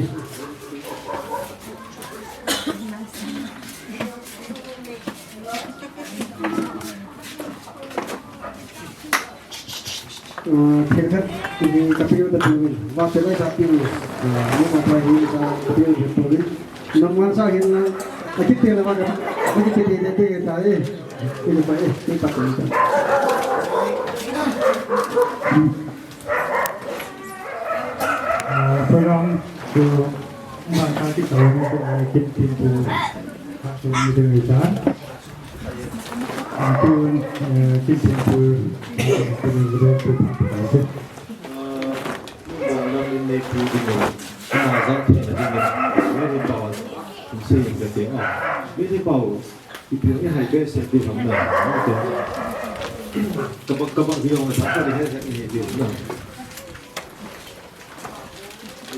Thil khat tuni ka piu ta piu in, va te lai sa piu in, ni ma pa hi sa piu in piu in. Nang man sa hin na, a kit te na ma ka, a kit te te te ta e. Ini pa e, ini pa te ta. Program tu ma ka kit ta ni ko ai kit tin tu. Ka tu ni de ta. Tun, eh, tin tin tu, eh, tu ni tu tu tu tu. Nung bong lam in nei pu ding in, ama jang thei na ding in, mi ni pau, in sei in ka ting a. Mi ni pau, ipi i hai be se tu ham na, na te. Kabak kabak di ong na sa ka di he he ni di na.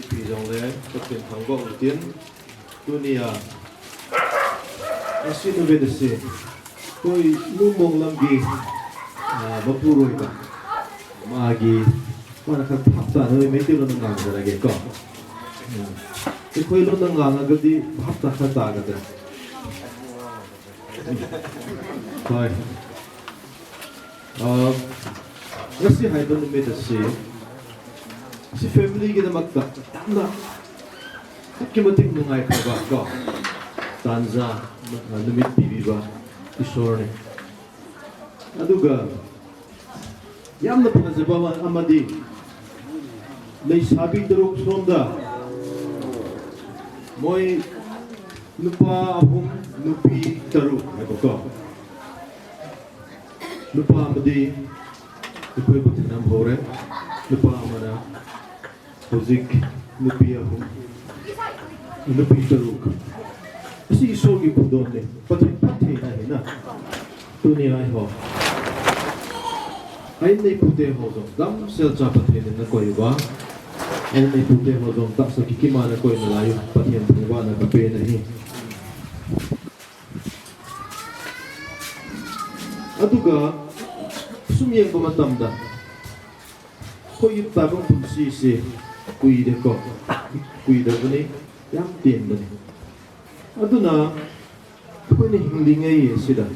Ipi jong le, ka tin thang bong tin. Tunia, asi nu ve de se. Koi nu mong lam gi, ah, mapu roi ta. Ma gi, mana khat phap ta, noi mei ti lo nang nang da ge ko. Koi lo nang nang ga di phap ta khat ta ga da. Hoi. Ah, ngasi hai ba numit asi. Si family kidamkta. Tamna. Khat kimatik nungai kha ba ko. Tanja, ah, numit pibi ba. Isor ni. Aduga. Yamna phajaba amadi. Leisabi taruk somda. Moi nupa ahum, nupi taruk. Hai ba ko. Nupa amadi, ikhoi Pathen am hore, nupa amana, houjik, nupi ahum, nupi taruk. Asi Isor ki pudon ne, Pathen, Pathen ahi na. Tuni ai ho. Ai nei pute ho jong, damsel cha Pathen in na koi uva. Ai nei pute ho jong, tahsa kikima na koi nalai u, Pathen thangvahna kape na hi. Aduga, sum jeng ba matam da. Koi yut ta bang pun si si, kui de ko, kui de ko ni, yang tien de ni. Aduna, koi ni hing ding ei si da.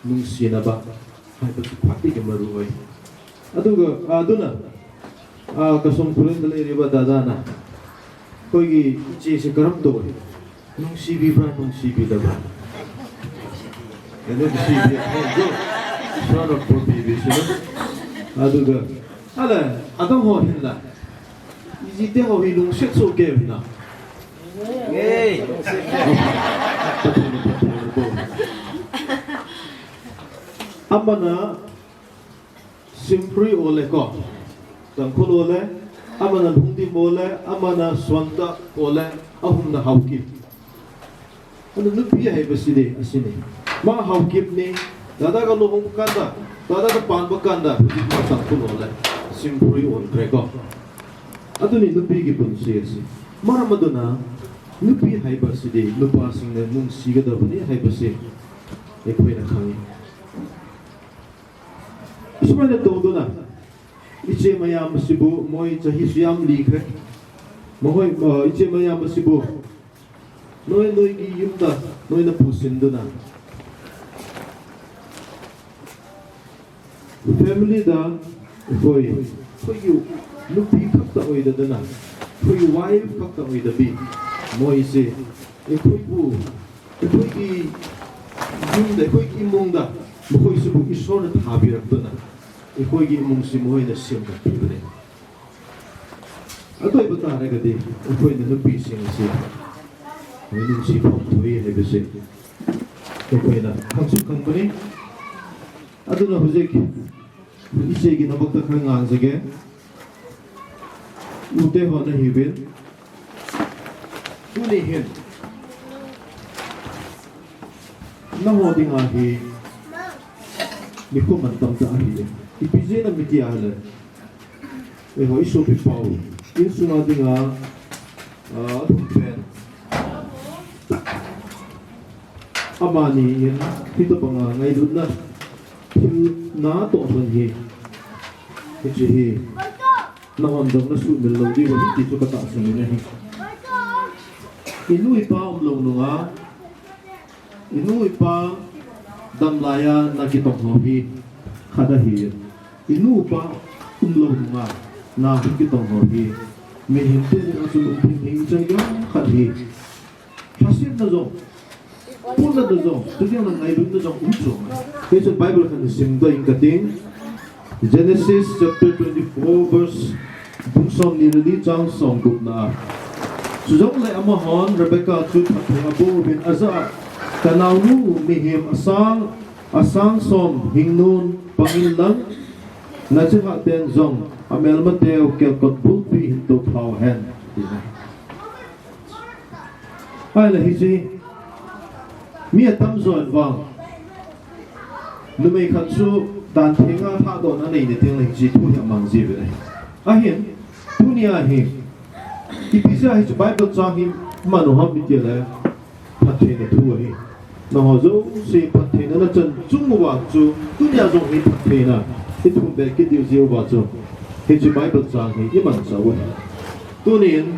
Nungsina ba, hai ba su phati ke maru oi. Aduga, aduna, a, ka song pulin da le ri ba da da na. Koi ki chi si karam to. Nungsibi bra, nungsibi da bra. Nungsibi, oh, go. Son of Poppy, bi sila. Aduga. Ala, adang ho hin la. Iji te ho hi lungset so ke hin la. Hey. Amana, Simprui ole ko. Tangkhul ole, amana Lhungdim ole, amana Suantah ole, ahumna Haokip. Ana nupi ahi ba si de, asi ni. Ma Haokip ni, dada ka luhung kanda, dada ka pan ba kanda, ma Tangkhul ole, Simprui ole ko. Atu ni nupi ki pun si asi. Ma ma dona, nupi ahi ba si de, nupa sing ne nung si ka da ba ni ahi ba si. E koi na khangi. Ismaila toduna. Iche mayam sibu, moi chahi siyam likhe. Mahoi, uh, iche mayam sibu. Noi, noi ki yumta, noi na pusin duna. Family da, hoi, hoi yu, nupi khakta oi da duna. Hoi wife khakta oi da bi. Moi se, hoi bu, ꯑꯩꯈꯣꯏꯒꯤ ꯌꯨꯝꯗ, ꯑꯩꯈꯣꯏꯒꯤ ꯏꯃꯨꯡꯗ ꯃꯈꯣꯏꯁꯤꯕꯨ ꯏꯁꯣꯔꯅ ꯊꯥꯕꯤꯔꯛꯇꯨꯅ ꯑꯩꯈꯣꯏꯒꯤ ꯏꯃꯨꯡꯁꯤ ꯃꯈꯣꯏꯅ ꯁꯦꯝꯒꯠꯄꯤꯕꯅꯤ꯫ ꯑꯗꯨ ꯑꯣꯏꯕ ꯇꯥꯔꯒꯗꯤ ꯑꯩꯈꯣꯏꯅ ꯅꯨꯄꯤꯁꯤꯡ ꯑꯁꯤ ꯃꯤꯅꯨꯡꯁꯤ ꯐꯥꯎꯊꯣꯛꯏ ꯍꯥꯏꯕꯁꯤ ꯑꯩꯈꯣꯏꯅ ꯈꯪꯁꯨ ꯈꯪꯕꯅꯤ꯫ ꯑꯗꯨꯅ ꯍꯧꯖꯤꯛ Isei gin abak ta kha ngan jage. Ute ho nahiuvin. Tuni hin. Naho dinga hi. Nikho mantam tah ahi. Ipi jeh a nati ahile. Eiho isopi pau. Insunga dinga. Ah, athum pen. Amani in, hitobanga ngailutna, thil natoh lhon hi, hiche hi, nahon jong nasuhmil lou diu ahi ti chu katahsan in ahi. Inu ipa umlou nunga, inu ipa damlaiya nakitong ho hi, khat ahi. Inu ipa umlou nunga, nakitong ho hi, mihem teni a chu lungthim hi, ichai jong khat hi. Lhasetna jong, pulna jong, chuteng le ngailutna jong um chu. Hichun Bible khat simdoh inge kati. Genesis chapter twenty-four verse bung somni le li chang somgupna a. Chujongle amahon Rebecca chu phatthei aboh uvin ajah a, kanaonu mihem asang, asang som hing nun pang inlang, nachihah ten jong amelmateu kelkot bulpi hin tophau hen. Ahile hiche, mi atamjo in vang, numei khat chu dan thenga lhahdohna anei ni tengle hiche thu hi amang jiuve. Ahin, tunia hi, ipi jeh a hiche Bible chang hi manu ham itile, phattheina thu ahi. Nangho jouse phattheina nachan chung uva chu, tunia jong hi phattheina ithum be kit diu jeh uva chu, hiche Bible chang hi imansah u ahi. Tunin,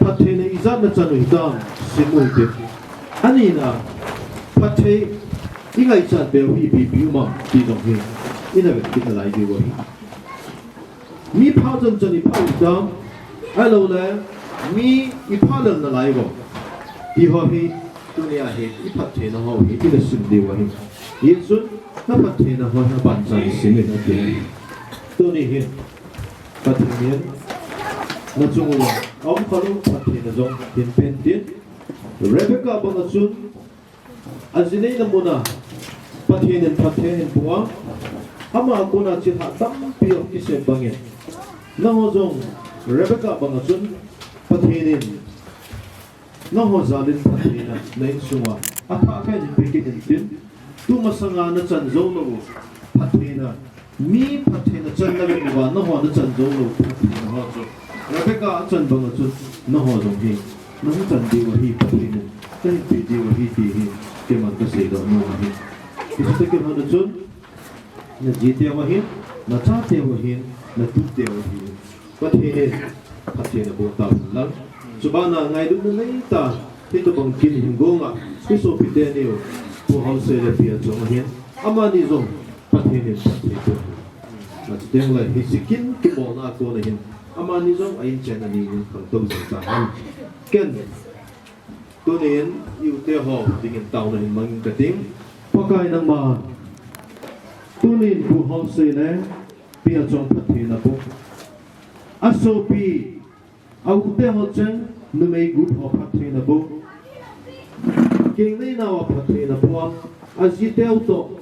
phattheina ijat nachan u hitam, sim u hite. Anina, phatthei ingaichat beu hi ipi ipi um am ti jong hi, ina vet kit nalai diu ahi. Mi pha chan chan ipha u hitam, ahiloule, mi ipha lel nalai u am ti ho hi, tunia hi, iphattheina ho hi, ina sim diu ahi. Hichun, naphattheina ho hi abanchan sim in ati. Tuni hin, Pathen in, nachung uva aum khalou phattheina jong hinpen tin. Rebecca banga chun, ajineina muna Pathen in phatthei ahin bua, ama kona chilhah tampi ahung kisem bangin, nangho jong Rebecca banga chun Pathen in nangho jalin phattheina na insunga athah pen in pe kit intin, tumasanga nachan joulou phattheina, mi phattheina channa vet uva nangho nachan joulou phattheina ho chu, Rebecca achan banga chun nangho jong hi nahung chan diu ahi, Pathen in nahin pe diu ahi ti hi keiman kaseidoh nom ahi. Hiche toh kilhona chun, najiteu ahin, nachateu ahin, natuteu ahin, Pathen in phattheina boh tahen lang. Chubana ngailutna neitah, hitobang kin hin gonga, isopi teniu, Pu Haosei le Pi Achong ahin, amani jong Pathen in phatthei boh. Nachuteng le hiche kin kibolna a kona hin, amani jong a-in chen ani in khangtou jing tahen. Ken, tunin, i-u teho dingin taona hin mangin kating. Pakai nangman, tunin Pu Haosei le Pi Achong phattheina boh, asopi, a-u teho cheng, numei gut ho phattheina boh, kengneinauva phattheina boh, ajiteu toh,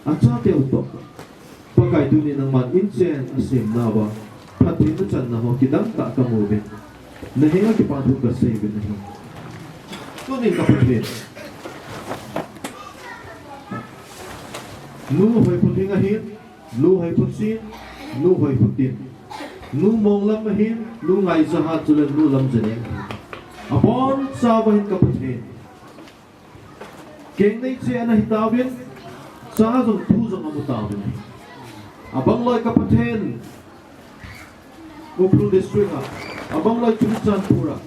achateu toh, Pakai tunin nangman inchen asemnauva phattheina channa ho kidangtah kamu uvin, nahenga kipathu kasei uvin ahi. Tunin ka Pathen, Nu Hoiphuthing ahin, Nu Hoiphuchin, Nu Hoiphutin, Nu Monglam ahin, Nu Ngaijahat chule Nu Lamjaneng ahin, abonchauva hin ka Pathen, kengnei cheh ana hitauvin, cha jong thu jong amu tauvin ahi. Abangloi ka Pathen, Ukhrul District a, abangloi Churachandpur a,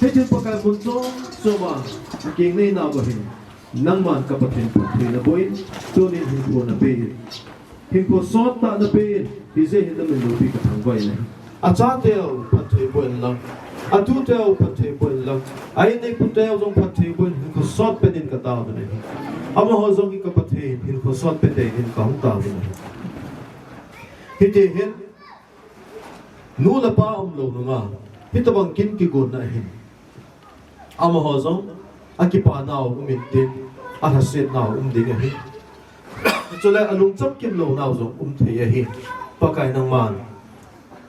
hitin Pakai mun chom choma akengneinauva hin, nangman ka Pathen phattheina bohin, tunin hinkho napein, hinkho sottah napein, hijeh hin namin loupi kathangvah in ahi. Achateu phatthei boh inlang, atuteu phatthei boh inlang, a-in a-iputeu jong phatthei bohin, hinkho sotpen in kataovin ahi. Amaho jong hi ka Pathen, hinkho sotpen deihin kahung taovin ahi. Hiti hin, nu le pa umlou nunga, hitobang kin kigonna ahin, amaho jong akipanau um intin, alhasetnau um ding ahi. Chule alungcham kimlou nau jong um thei ahi. Pakai nangman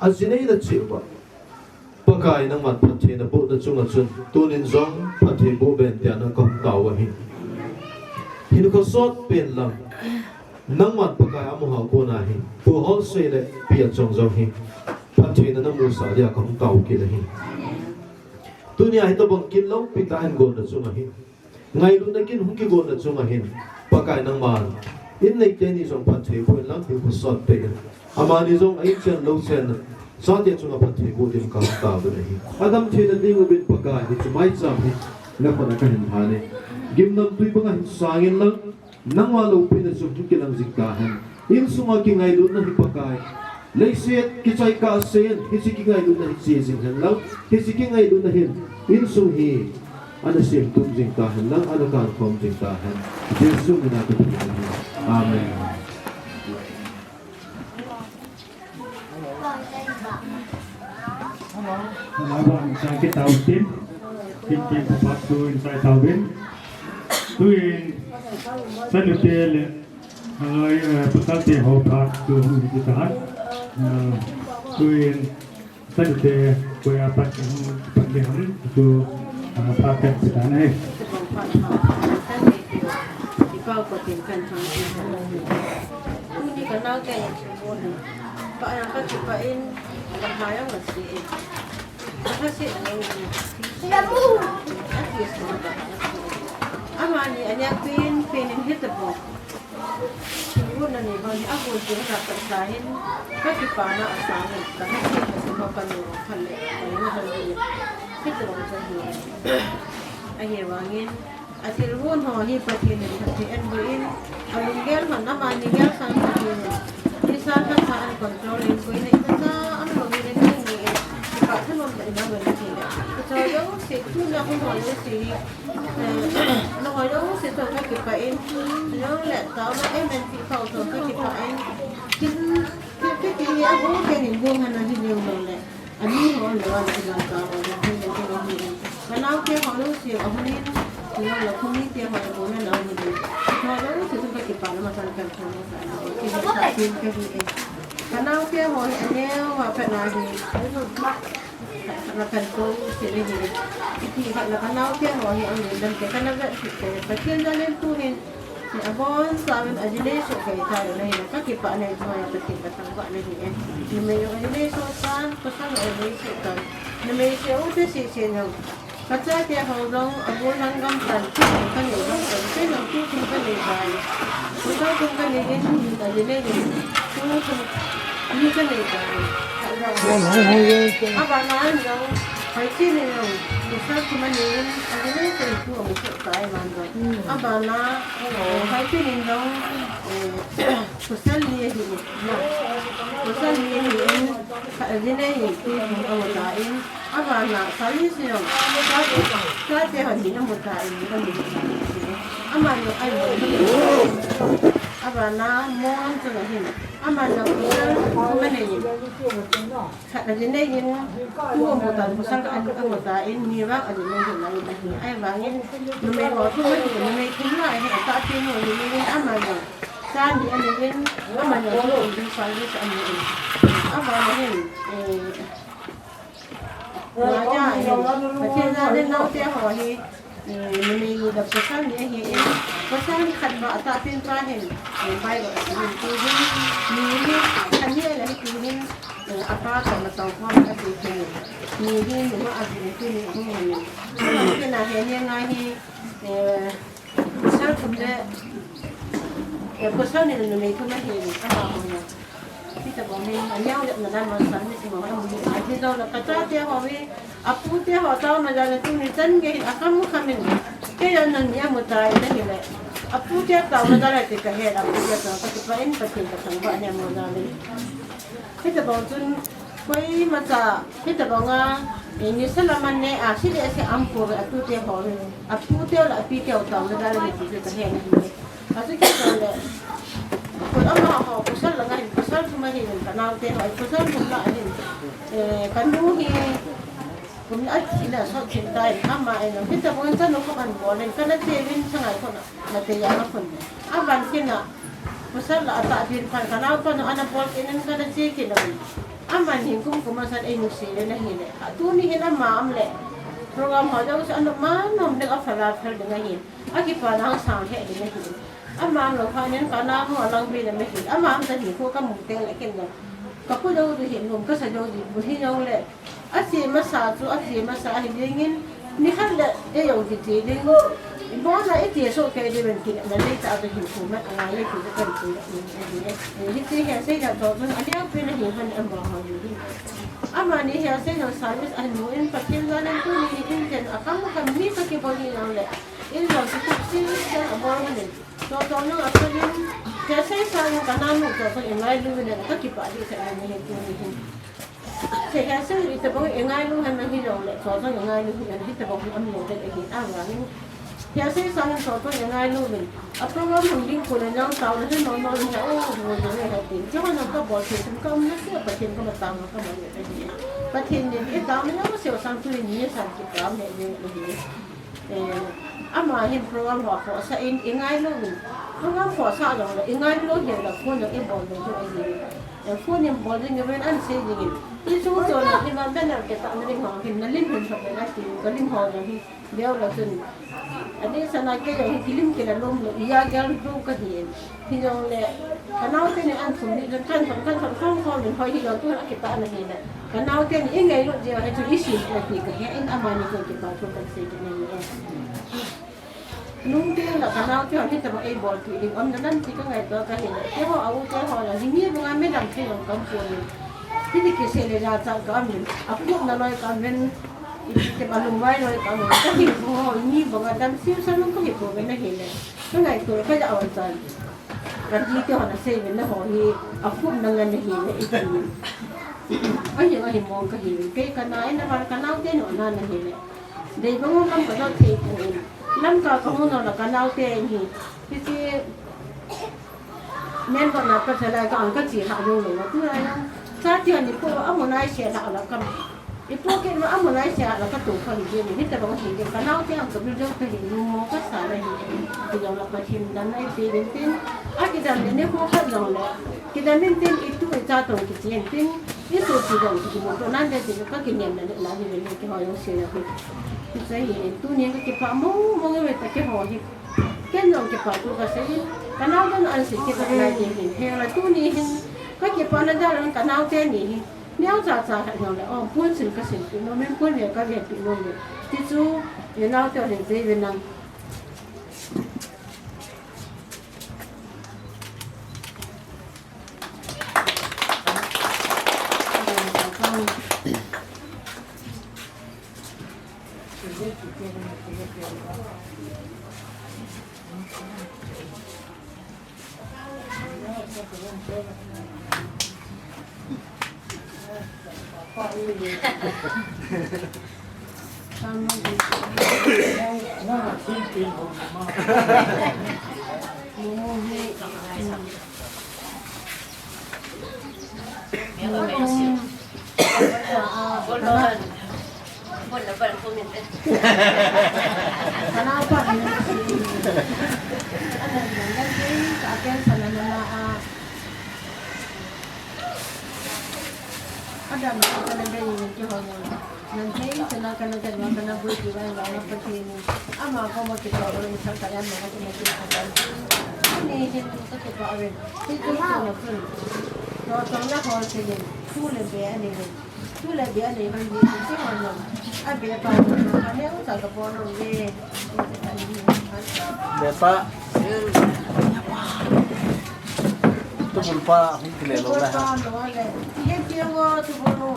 ajinei nacheh uva, Pakai nangman phatthei naboh nachunga chun tunin jong phatthei boh ben tia nang kahung tao ahi. Hinkho sot pen lang nangman Pakai amu hao kona hi Pu Holsei le Pi Achong jong hi phattheina namusah dia kahung tao kit ahi. Tunia hitobang kin loupi tah in gonna chunga hin, ngailutna kin hung kigonna chunga hin, Pakai nangman in neite ni jong phatthei boh in lang hinkho sot pen in, amani jong a-in chen lou chen chate chunga phatthei boh din kahung taovin ahi. Adam theina ding uvin Pakai, hiche maicham hi nakhut a kahin lhan e. Gimnamtui banga hin sang in lang, nangma loupina chu hung kilang jing tahen. Insunga kingailutna hi Pakai, leiset kichai kahsen, hiche kingailutna hi che jing hen lang, hiche kingailutna hin insung hi ana semtum jing tahen lang, ana kankhom jing tahen. Jesu mina kathum ahi. Amen. Hello, hello, inside kit tauvin. Kit kit phat chu inside tauvin. Tuin, chanu te le, aloi, eh, pasal te ho phat chu hung kit tahen. Eh, tuin, chanu te, koiya pat, pat le ham chu, ah, phat kit tahen. Kipah ko tin kan thang. Tuni ka nau te. Ba yang ka kipah in, ka ha yang ka si in. Ka ha si in. Amani anya pin, pin in hit the ball. Thilgon na nei bang hi agon chu ka sa hin, ka kipana asang in, ka ha si ka si ma ka nu ka le, ka le na ha le. Hit the ball chu hi. Ahivangin, Athilgon ho hi Pathen in phatthei eiboh in, alunggel hon amani gel sang Pathen in, nisa thakhat a control in, koina imacha aum lou in, ni ni in, kipah thanom tah in aum in Pathen in. Kichoi jouse, tuna hung ho jouse hi, eh, nangho jouse toh kakipah in, nang le tao na M N P pao toh kakipah in, kin, kin, kin, kin, ago ken in gong hana hi leu lou le. Ani ho lo, ani ho lo, ka ho lo, ka ho lo, ka ho lo. Ka nao te ho lo, si a ho ni, si lo lo, kumi te ho lo, na lo ni. Ho lo, si sung ka kipa lo, ma san kan kan lo, ka lo. Ki sa tin ka hi e. Ka nao te ho ni, ani ho, ma pe na hi. Na kan ko, si ni hi. Ki ha na ka nao te ho ni, ani dan te ka na ga si ko. Ka tin na len tu ni. Abon chauvin ajinei soh kei tah in ahi, kakipah nei, chua Pathen kathangvah nahi e. Numei jong ajinei soh tan, pasal jong ajinei soh tan. Numei seh u te seh seh jong. Kachate ho jong, abon lang gam tan, tu thum kanei jong tan, kei jong tu thum kanei tan. Pasal thum kanei in, ajinei in, tu thum ni kanei tan. Abana jong, hoi seh ni jong, pasal thum anei in, ajinei soh tu amu soh tai man jong. Abana, Haipi nin jong, eh, pasal li ahi in. Pasal li ahi in, ajinei in, tu thum amu tan. Abana, sali si jong, chate ho ni amu tan, amu tan. Ama jong, ai mo. Abana, mo ang jong ahi in. Ama jong, pasal thum anei in. Khat ajinei in, tu amu tan, pasal khat amu tan, ni vang ajinei in, ahivangin, numei ho thum ahi, numei thum la ahi, atahpi nu ajinei in, ama jong, cha ni anei in, ama jong, tu in, service anei in. Abana hin, eh, Raja ahin, Pathen jal in naote ho hi, Eh, numei ni le pasal ni ahi in, pasal khat ba atahpi pa hin, eh, Bible asim in tu hin, ni hi, khat ni le tu hin, eh, apa ka ma tau hon ati hin, ni hi numa ahi in tu ni ahung hin. Kina he ni ngai hi, eh, pasal thum le, eh, pasal ni le numei thum ahi in, ama ho na. Hitabang hin, aneo le na dan ma san ni si ma ho na mu hi, ahi jong le ka chate ho hi, Apute ho taona jal a tuni chan gei hin akham kham in. Kei jong nang ni amu tai nahile. Apute taona jal a ti kahe, apute taona, kakipah in Pathen kathangvah in amu jal in. Hitabang chun koima cha, hitabang a, eh, nisa lam a ne a, si le si aum pouve atute ho. Apute le apite ho taona jal a ti kahe nahile. Achu kei jong le, koi amaho, pasal langa hin, pasal thum ahin, ka naote ho, pasal thum la ahin, eh, ka nu hi, kum a china sot chin tai, ama ahin, hitabang chanu kho kan bol in, kana che vin changai kho na, na te ya na khun. Aban kina, Pasal la atah din phat, ka naopa nu ana bol kit in kana che kit lou. Aman hin kum kum a san ei nusi le na hi le. Tuni hin ama um le. Program ho jong chu ana man nom ding a, phala phal ding ahin. Akipa nang sang he ding ahin. Ama um lou phat in ka nao nu alang bi le me hin. Ama um ta hi ko ka mu teng le ken jong. Ka pu jong du hin lum ka sa jong di bu hi jong le. Ache masa chu, ache masa ahi dingin, nikhat le, ei jong kiti ding. Ibon a iti so kei ding ven kin, na lei ta chu hin khu mat angai le kiti kan chu. Hiti hi sei da to, a liang pi na hi han an ba ha ni. Amani hi sei da service an mu in Pathen jal in tuni in ken a kam kam ni ka kibol hi jong le. In jong si tu si, si a bol ha ni. To to nang a ka lim, hi sei sa nang ka nao nu to to in ngai lu le ka kipah di sa ni hi tuni hin. Che, hi sei tabang i ngailu hen na hi jong le, chu jong i ngailu hen, hitabang hi um lou ding ahi, avangin. Hi sei sang chu jong i ngailu uvin. A program hung ding kon a jong taona hi nom nom hi, o, mo jong hi tin. Chu jong ka bol thei, ka um na se, Pathen ka ma taona ka ma le ahi. Pathen in i taona jong se sang tu ni sang ki kam he ni ahi. Eh, ama hin program ho khohsah in i ngailu uvin. Program khohsah jong le i ngailu lou hin la phone jong i bol lou ding ahi. Eh, phone in bol ding uvin an sei ding in. I chung chon la hi ma banner ke ta na lim ho hin na lim hin sa pe na ti ka lim ho jong hi. Leo la chun. Ani sana ke jong hi kilim kila lom lou i a gel lou ka hi in. Hijongle, ka naote ni an thum ni, kan thum, kan thum, thum, thum, min hoi hi lo tu a kipah na hi le. Ka naote ni i ngailut jeh a hi chu i sim ta ti ka he in amani ko kipah thu kan sei kit na hi e. Nung teng la ka naote hon hitabang ei bol ti ding um na dan ti ka ngaito ka hi le. Keiho a u keiho la hi mi banga midang thei jong ka um pon. Hiti kisei le jachat ka um in. A pup na loi ka um in. Iti te ma lungvai loi ka um in. Ka hi ho mi banga dam siu sa lung ka hi ko ve na hi le. Ka ngaito ka ja on chan. Ka dite hon asei ve na ho hi, a khum na ngan na hi le, i ti. Ahi, ahi mong ka hi ve. Kei ka na, i na van ka naote no na na hi le. Dei bang lam ka dot thei ko in. Lam ka ka mu no la ka naote hi. Hiti, men ba na pa thalai ka ang ka chi ha lo lo. Tu na ya. Sa ti ani ko amu nai se la la ka. I pocket ma amu lai sia la ka tu kha hi je ni, hitabang hi je, ka naote ang ka bil jong ka hi, nu mo ka sa la hi je. Kidam la Pathen dan nai pe den tin. A kidam le ni ko kha jong le. Kidam in tin i tu i cha tong kichen tin. I su ti jong ki mo to nan de ti ka kinem le la ni le ki ho jong se la ki. Ki sai hi tu ni ka kipah mo mo nge ta ki ho hi. Ken jong kipah tu ka sei. Ka nao dan an se ki ta lai ni hin. He la tu ni hin. Ka kipah na da la ka naote ni hin. Neocha cha khat jong le, o, pon sil ka silpeh nom in, pon ve ka venpeh nom in. Ti chu, i naote hon in sei ve nang. Adam, kana dei ni ki ho mo. Nan thei, kana, kana, kana, kana bui ki vai, vai, Pathen ni. Ama ko mo ki ko, ro ni sa ka yan mo ki mo ki ka. Ni hin ka ki pa ven. Ti tu tu na kun. Ro to na ho se ni. Tu le be ani ni. Tu le be ani ban ni. Ti ho no. A be pa, ka ne u sa ka po no ye. Be pa. Tu bul pa, hung ki le lo la ha. He ti ngo tu bul.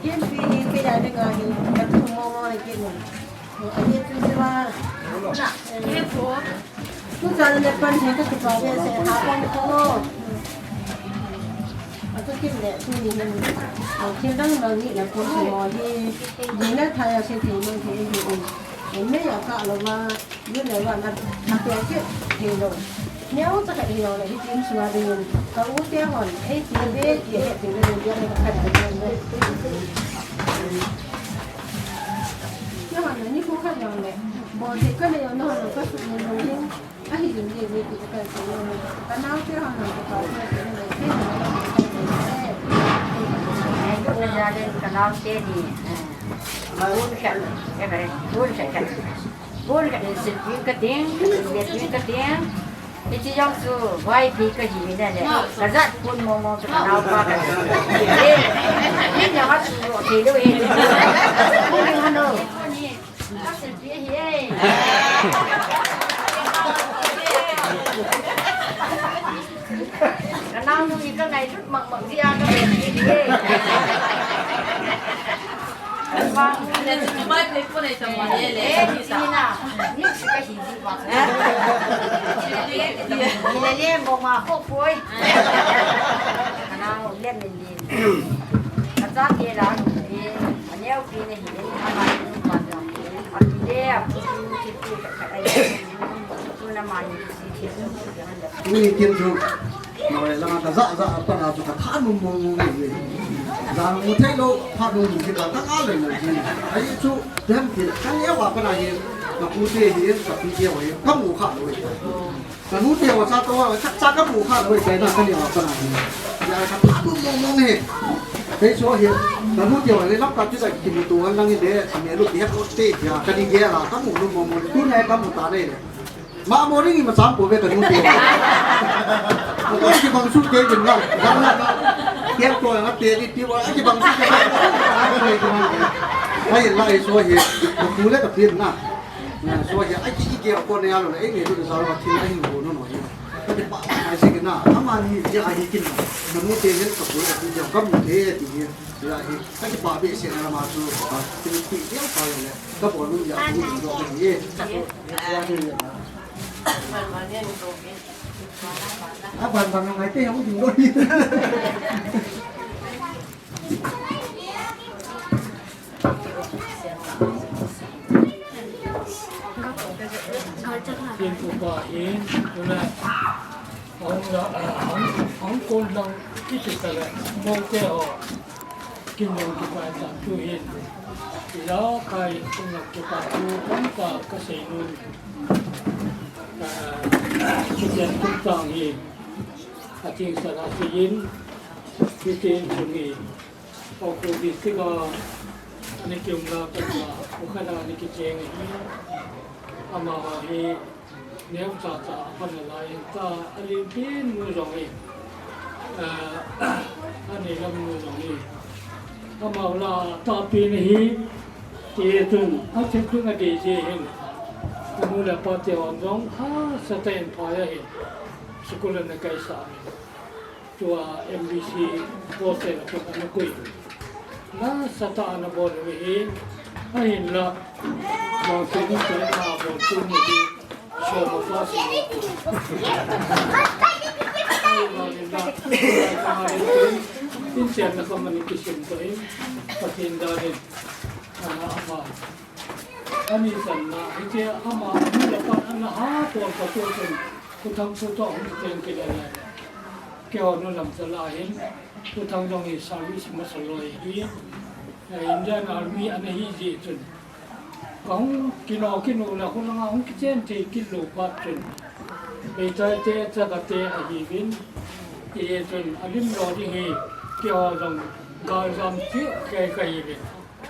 Ken pi hi kei a dinga hi, ka thu mo mo le kei mo. Ahi tu siva. Tu chan le pan hi ka kipa ve se ha pon ko. Atu kin le tu ni hin. Kin dang dang ni le ko mo hi. Ni le tha ya se thei mo thei hi. Me ya ka lo ma. Yun le wan a, a tua ki hi lo. Neo cha ka hi lo le, hi tin sua ding yun. Ka u te hon, ei ti be, ti he, ti be, ti be, ka khat ka khat le. Neo hon, ni khu khat lo le. Bo te ka le yo, no hon, ka su ni lo ni. Ahi jing jing ni ti ka sei lo. Ka nau te hon lo ka pa te ni le te ni le te ni le. Ai, ka na ja le ka nau te ni. Bun khat, eh, bun khat khat. Bun khat ni sit pi ka ting, ka sit pi ka ting. Hiche jong chu vai pi ka hi ni le. Ka jat pun mo mo chu ka nau pa ka. Eh, ni jong a chu ro thei lou e. Bun ni mo no. Ka selfie hi e. Ka nau nu hi ka ngailut mak mak jeh a ka selfie hi e. Vang. Ni na, ni si ka hi ji mak. Ni le le mo ma kho poi. Ka nau le ni. Ka cha ke la ni. Ka neo pi ni hi. Ama ni pa jong. A pi le, a pu chu, chi pu ka ka ai. Tu na ma ni chi chi. Tuni kin chu, noi langa ka ja ja a pat a chu ka thanum mong mong e. Jang mu thei lou, thanum mu ki ka ta ka le le ji. Ai chu, dem ki ka neo a pat a hi, ka pu te hi, ka pi te hi, ka mu kha lou e. Ka nu te ho cha to, cha, cha ka mu kha lou, chai na ka ni ho ka na ni. Ya ka tha bu mong mong he. Kei so he. Ka nu te ho le lam ka chu da ki mu to nang ni le, sa me lu ti ha ko te ya, ka ni ge la, ka mu lu mong mong, tu ne ka mu ta ne le. Ma mo ring ma cham ko ve ka nu te ho. Ko ki bang su ke din na. Ke ko na te ni ti wa ki bang su ke. Ai la ai so he. Ka pu le ka pin na. Na, so hi, ai, ki, ki, ki, ko ne alo, ai, ne, tu, sa, wa, thi, ai, hin, ko, no, no, hi. Ka te pa, ai, se, ke, na, ama ni, ya, ai, kin, na, na, mu, te, ne, ka, ko, ya, ti, ya, ka, mu, te, ti, ya, ya, hi. Ka te pa, be, se, na, ma, tu, pa, ti, ti, ya, pa, ya, ne, ka, ko, lu, ya, ku, ni, lo, ni, ye. Ya, ni, ya, na. A, ban, ban, ngai, te, ya, ku, ni, lo, ni. Kin upa hin, tuna, ahung la, ahung, ahung kon lang kiti tala, mo te ho, kin lang kipa ta tu hin. Ila kai, kin lang kipa tu, kan ka, ka sei nun. Ah, kipian tu tang hin. Ating sa na si yin, kitin sung hin. Ukhrul district a, ani kium la ka ta, ukhat a ani kicheng hi, amaho hi, neo cha cha, apan a lai in ta, a lim pin nu jong hi, eh, ani lam nu jong hi, amaho la ta pin hi, ti tun, a thil tun a dei je hin, ka nu le pa te hon jong, ha, sa ta in pha ya hin, school a na kai sa hin. Tua M B C hostel a kon ana koi. Nasatah a ana bol uve hi, ahinla, bangsun in tua ana bol tu ni hi, soma pa si. Ahinla, in chenna kama ni kisim to in, Pathen dalin, ana ama. Ani sanna, hiche ama, ani le pan ana ha, tol pa tu chun, Pu Thang pu to hung teng kile le. Keiho nu lam chala hin, Pu Thang jong hi service masa loi hi, eh, Indian Army ana hi jeh chun. Kahung kino kino le, hung langa hung kichen thei kit lou phat chun. Meitei te, Chaga te ahiuvin. Hijeh chun, alim lo ding hi, keiho jong galjam ti kei kahiuvin.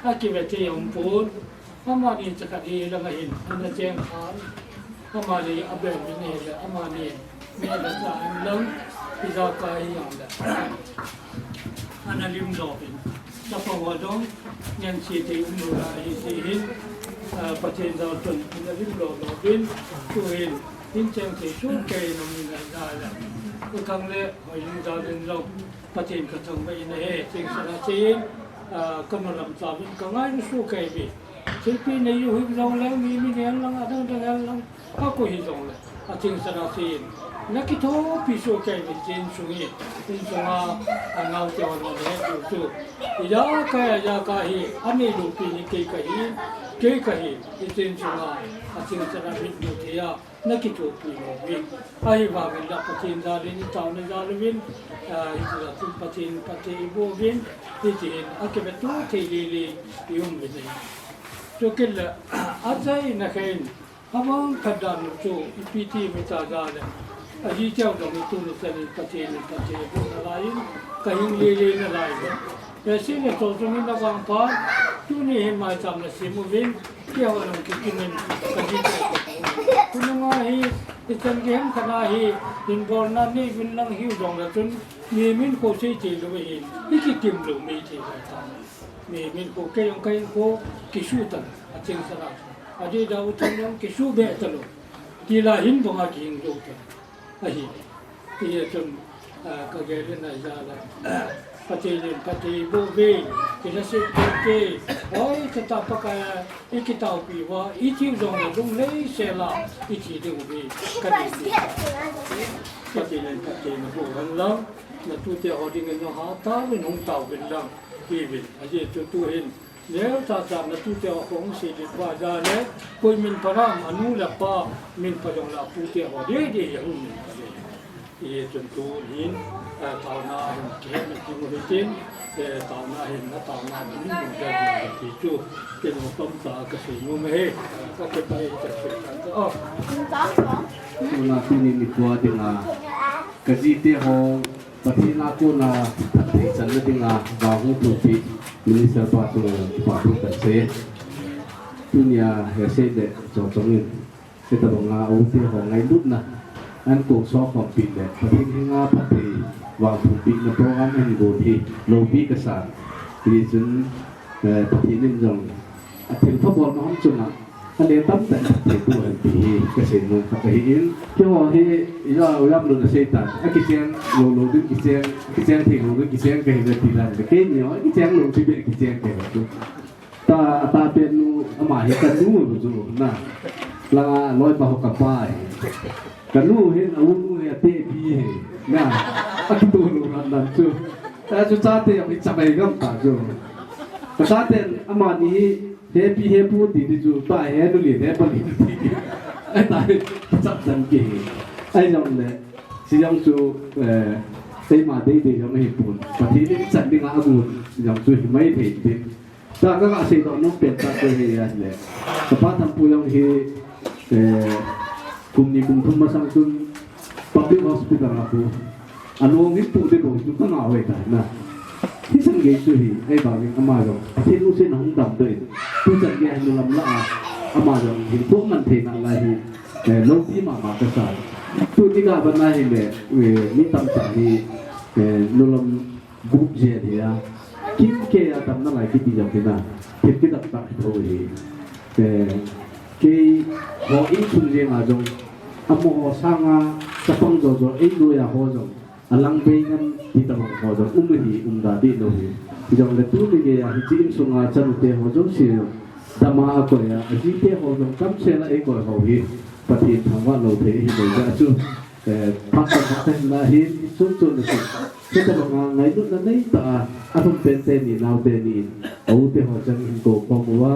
Akive thei aum pon. Amani chakhat hi langa hin, ana cheng khan. Amani abel min ahile, amani meh le chah in lang, ijakai hi jong le. Ana lim jo pin. Chapang ho jong, ngen se thei um lou lai ahi jeh hin, ah, Pathen jal chun, ana lim lo lo pin, tu hin, in cheng thei soh kei in aum in ahi jeh le. Pu Thang le, Hoiling jal in jong, Pathen ka thangvah in ahi, cheng sala che in, ah, ka nu lam cha vin ka ngailu soh kei ve. Thilpi nei u hi jong le, mi, mi ngen lang, adang dang ngen lang, ka koi hi jong le, a cheng sala che in. Na kithopi soh kei ve, chen sung hi, in sunga, a nau te hon le, tu tu. Ijakai, ijakai hi, anei lou pi ni kei kahi, kei kahi, i chen sunga, a cheng sala mit mu thei a. Na kithopi lou uve. Ahivangin la Pathen jal in i taona jal uvin, ah, hiche la chun Pathen phatthei i boh uvin, hiche hin akive to thei lele i um uvin ahi. Chukit le, achaina khen, Amang khat dan chu ipi ti mi ta da le. Ahi chau dong tu ni sa ni Pathen in Pathen bu na lai in ka hing le le na lai le. Ye si le to chu ni na vang pa tu ni hin mai cham na si mu vin ki ha long ki ki min ka ji te. Ku na nga hi i chan ge hem ka na hi in bol na ni vin lang hiu dong la chun ni min ko sei te lo hi i ki kim lo mi te la ta. Mi min ko ke yong ka in ko ki su tan a ching sa la. A di da u tan yong ki su be ta lo. Ti la hin bang a ki hing lo ta. Ahi. Ti ye chun, ah, ka ge le na ja la. Pathen in Pathen bo ve. Ti la se ke ke. Oi, ta ta pa ka i ki tau pi wa. I ti jong la dung le se la. I ti de u ve. Ka di. Pathen in Pathen bo wan lang. Na tu te ho ding no ha ta vin hung tau vin lang. Hi vin. Ahi chu tu hin. Neo ta ta na tu te ho hung si di pa ja le. Koi min pa ram anu le pa min pa jong la tu te ho de de ya hung min pa de. Ye chun tu hin, eh, tauna hin ke na ti mo hin tin, eh, tauna hin na tauna hin mo de de ti chu. Ke mo tom ta ka si mo me he. Ka ke pa ka si ka. Oh. Tuna tuni nikho dinga, ka jite ho, Pathen a kona phatthei channa dinga, vang hung thupi, Minister pa chunga kipathu kasei. Tunia, he sei le, chong chong in, hitabanga, u te ho ngailutna, an ko so khompi le, Pathen henga phatthei, vang thupi na program an go thi, lopi kasa. Ti chun, eh, Pathen in jong, a thil pha bol na hom chunga, a le tam tah in thei tu ahi ti hi ka sei nom khat ahi in. Keiho hi, ija u jam lou na sei tan. A kicheng lou lou ding kicheng, kicheng thei lou ding kicheng ka hi na ti dan. Keini ho, kicheng lou ti be kicheng ka hi na tu. Ta, ta pen nu, ama hi ka nu chu na. Langa loi pa ho ka pa hi. Ka nu hin, a u nu hi, a te pi hi. Na, a kitu lou ran dan chu. Ta chu chate, a mi cha mai gam ta chu. Ka chate, amani hi, He pi he pu ti di chu, ta he nu li, he pa li ti di. Ai ta, chap dan ki. Ai jong le, si jong chu, eh, ei ma dei dei jong hi pun. Pathen in chan ding a gun, si jong chu hi mai thei ti. Ta ka ga sei doh nom pen ta ko hi ya le. Ka pa Thampu jong hi, eh, kum ni kum thum masang chun, Public hospital a pu. Along in pu de bou chu ka ngah ve ta na. Hi sang gei chu hi, ei ba gei ama jong. Pathen lungset in hung dam doh in. Tu chan gei hin lam la a. Ama jong hin pu man thei na lai hi. Eh, lo pi mama kasa. Tu ni ga ba na hi le, eh, mi tam cha hi, eh, lo lam Gup jia dia, kim ke a tam na lai kiti jong kina, thip kidak tak tho hi. Eh, keiho insung jeng a jong, amaho sanga, chapang jojo, ei noiya ho jong, alang bei ngam ti tabang ho jong, um hi, um da di lou hi. Jong le tuni geiya, hiche insunga, chanu te ho jong si jong, dama a koi a, aji te ho jong, tam sela ei koi ho hi, Pathen thangvah lou thei hi lou ja chu. Eh, phat phat phat na hin, sun sun na sun. Hitabanga ngailutna nei ta a, athum pen teni, nao teni in. A u te ho chang in ko khom uva.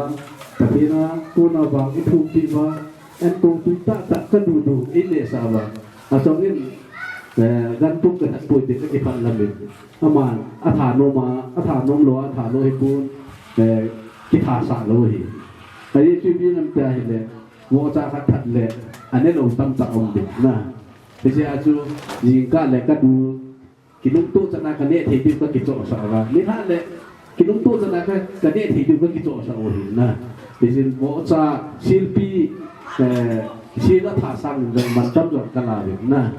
Pathen a, kona vang i thupi uva. An ko tu ta ta ka du du, i le sa uva. A chong in, eh, gan tuk ka that poi te ka ki phat lam in. Aman, a tha nom a, a tha nom lou, a tha lou hi pun, eh, ki tha sa lou hi. A ye tu bi nam ta hi le. Vohcha khat that le, ane lou tamtah um ding na. Hiche a chu, jingkah le ka du, kinungto chan a ka neh thei diu ka kichohsah uva. Nilhah le, kinungto chan a ka, ka neh thei diu ka kichohsah u hi na. Hichun vohcha, silpi, eh, sil a tha sang in jong mantam jong ka la uvin na.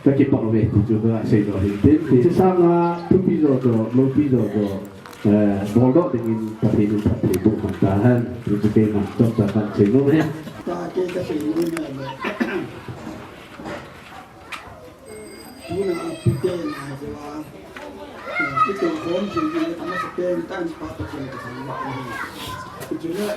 Ka kipah uve ti chu ka seidoh hin tin. Hiche sanga, thupi jojo, loupi jojo. Eh, boldoh dingin Pathen in phatthei boh man tahen. Hichu keiman chomcha kan seinom e. Ta kei ka seinom e. Tuna a pute na jeh a. Eh, pute khom jing jing a masa pen tan pa Pathen ka thangvah e. Hichu le.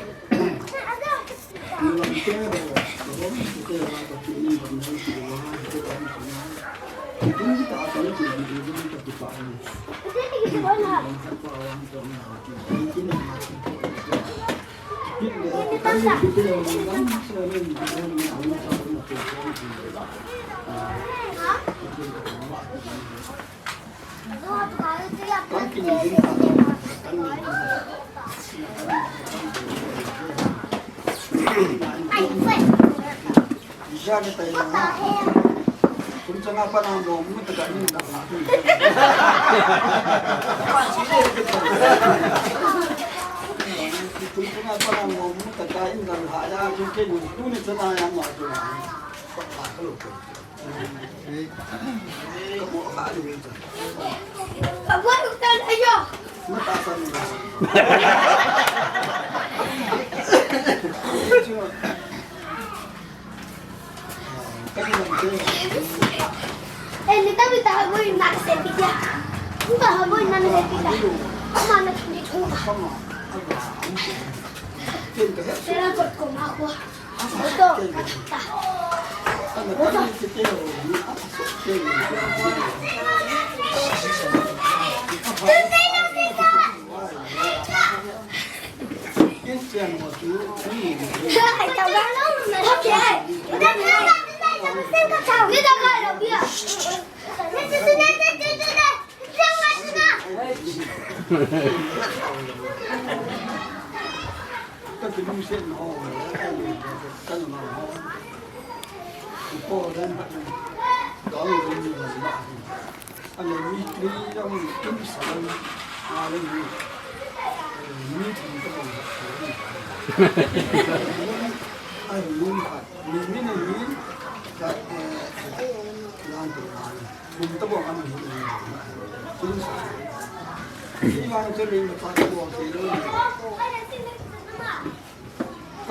Ya, ni tai na. Kum changa pa nang dong, mu ta ka ni ta. Kum changa pa nang dong, mu ta ka ni ta ha ya, kum ke ni, tu ni chana ya ma tu. Ka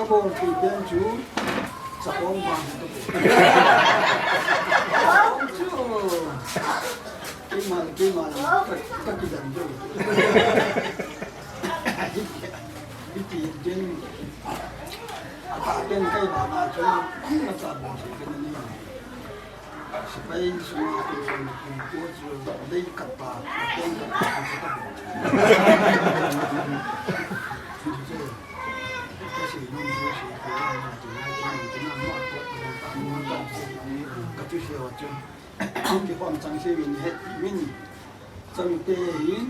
bol thei pen chu, chapang vang ka bol. Chu, keima, keima, ka, ka kidam deu. Hiti, hiti, den, a ta pen kai ba na chu, na cha bol thei pen ni. Sepai sunga kum som kum ko chu lei kapa, teng kapa, kum sa kapa. Ka sei nom chu sei ko na chu na chu na ma ko ta mo ta chu ka chu sei wa chu. Ang ki pom chang sei min het min. Chang te hin,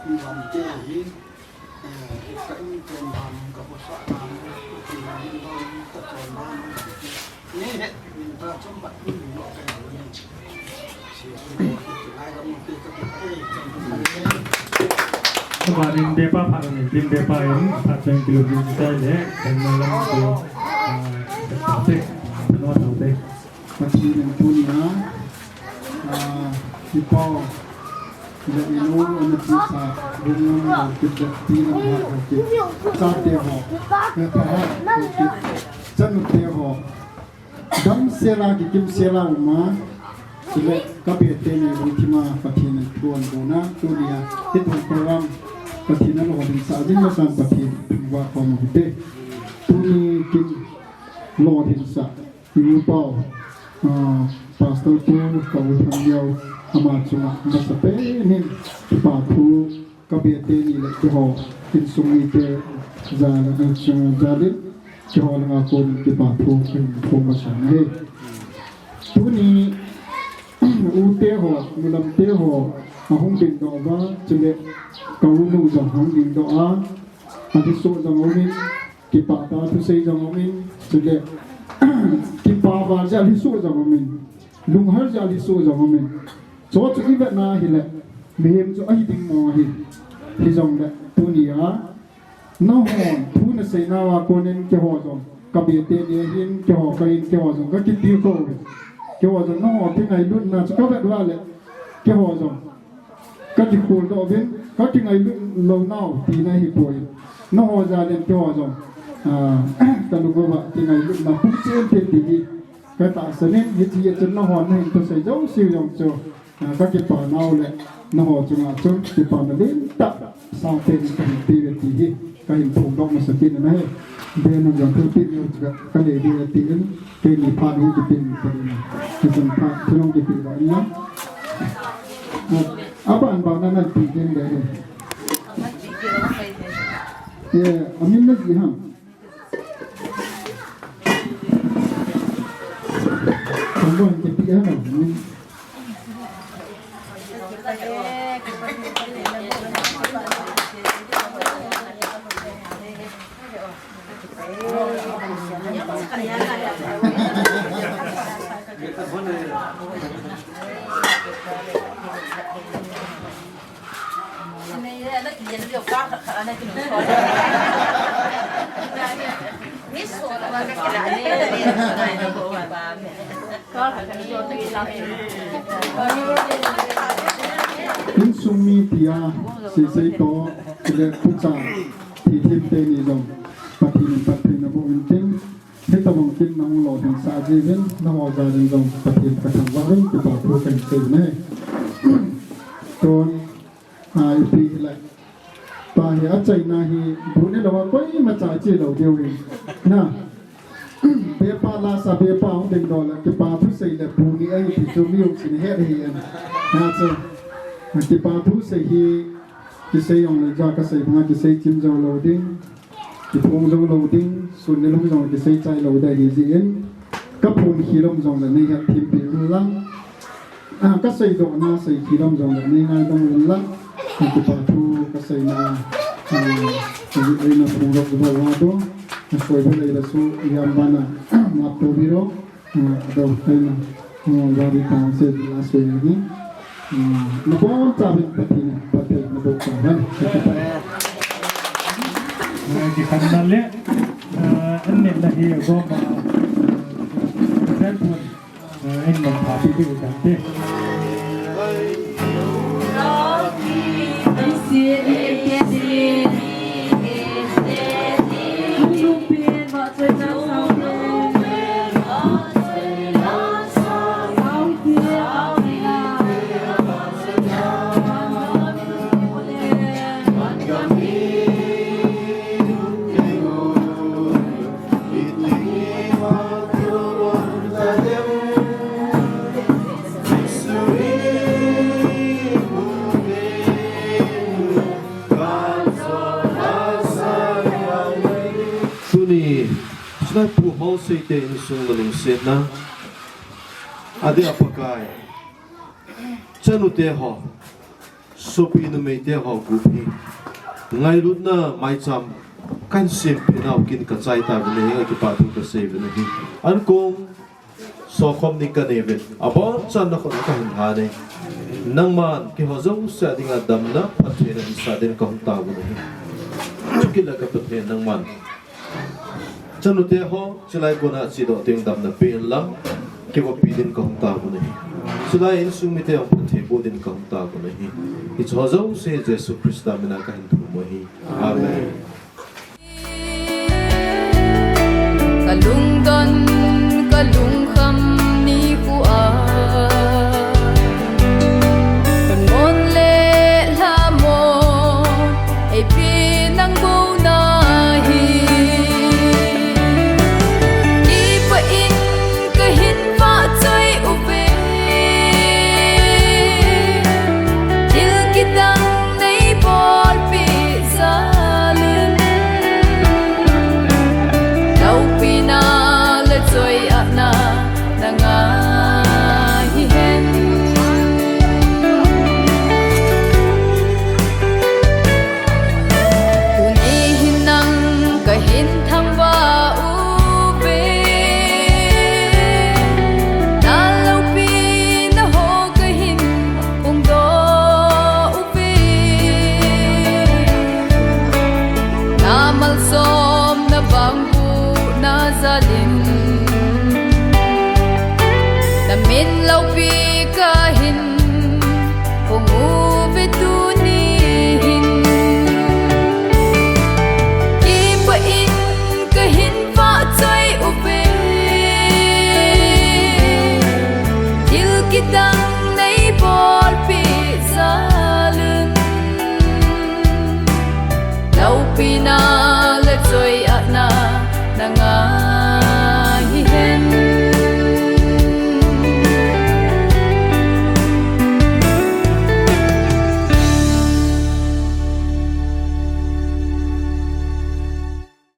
min lam te hin. Abanin bepa phat in, tin bepa in, phat chang kilo bin chai le, kan malam ko, ah, te, no te. Pathen in tunia, ah, kipah le inu ana tisa, bunglam ho, kidati lam ho, kidati chate ho, kidati ho, kidati chanu te ho. Damsela, kikimsela uma, chule ka bete ni bung thima Pathen in thuan bona, tunia, hitin program Pathen in lolhinsah jing masang Pathen va khom hite. Tuni kin lolhinsah. Inu pau, ah, Pastor pu, ka u Thang Neo, ama chunga, masapen in, kipa thu, ka bete ni le keiho, insung mite, jal, eh, jal in, keiho langa kon kipa thu, kahin phong masa ahi. Tuni, u te ho, nu lam te ho, ahung dingdoh uva, chule, ka u nu jong ahung dingdoh a, athusoh jong aumin, Kipah tah a thusei jong aumin, chule, kipah val jeh a lhiso jong aumin, lunghel jeh a lhiso jong aumin. Chuchu i vetna hile, mihem chu ahi ding mong ahi. Hijongle, tunia, nahon, thu nasei nauva konin keiho jong, ka bete ni ahin, keiho ka hin, keiho jong, ka kitilkhou uve. Keiho jong, nahon, kingailutna chu ka vet uva le, keiho jong. Ka kikhol doh uvin, ka kingailut lou nau, tina ahipoi. Nangho jal in keiho jong, ah, ka lung uva kingailutna pung chen chen ding hi ka tahsan in, hiche hi chun nangho nahin thusei jouse jong chu, ah, ka kipah nau le, nangho chunga chun kipana lentah sangpen in kahin peuve ti hi. Kahin phongdoh masa kit in ahi. Band in jong thilpeh neo chu ka, ka nei diu ahi tin, keini phat hung kipeh in tin. Hichun phat thil hung kipeh doh in lang. Aban ban nan peh ding ahi. Eh, amin na ji ham. Kong bon kipeh ham. Insung mi tia, sisei to, le pucha, thithim teni jong, Pathen in phattheina boh intin, hitabang kin nahung lolhing sah jiuvin, naho jal in jong, Pathen kathangvah uvin, kipa thu kahin sei uve. Tun, a, ipi hilai. Pa hi achaina hi, bu neilou a koimacha che lou diu ahi. Na. Bepa lasa, bepa hung dingdoh le, kipa thusei le bu ni ahi ti chu mi umchan in ahet ahi. Na chu. Kipa thusei hi, kisei jongle ja kasei banga kisei chim jou lou ding. Kiphong jou lou ding, sun nilum jong kisei chai lou ding ahi jeh in. Kaphong khel um jongle nei hetthempi un lang. A, kasei dohna sei khel um jongle nei ngaidam un lang. Kipa thu kaseina, a, eina phonglou uva chu. Asoi bou lei le chu, ijat bana, map to biro. A, adou kaina, a, gari tang se la se ni. A, nabonchauvin Pathen, Pathen nabonchauvin. A, kikhenna le, a, an nehna hi agom a, a, Pathen pun, a, in man pha pi pi u tante. Tuni, Sinai Pu Holseite insung lungsetna, adeh a Pakai, chanute ho, sopi numeite ho gup hi, ngailutna maicham kahin sempeh nau kin kachai tauvin ahi, kipa thu kasei uvin ahi. Ankong, sokhom ni kanei uvin. Abonchan nakhut a kahin lhan e. Nangman keiho jouse a dinga damna, phattheina hisah din kahung tauvin ahi. Chukit le ka Pathen nangman chanute ho, chulai kona chedoh teng damna pen lang, kivapi din kahung tauvin ahi. Chulai insung mite ho phatthei boh din kahung tauvin ahi. Hiche ho jouse Jesu Christa mina kahin thum u ahi. Amen. Kalungdon, kalungkham nikho a, khonmon le lhamon, eipe nang bou nahi. Kipah in kahin vahchoi uve. Thil kidang nei bolpeh jal in, loupina le choiatna na ngai hihen. Tuni hin nang kahin thangvah uve. Na loupina ho kahin phongdoh uve. Na malsomna bang guhna jal in, na min loupi kahin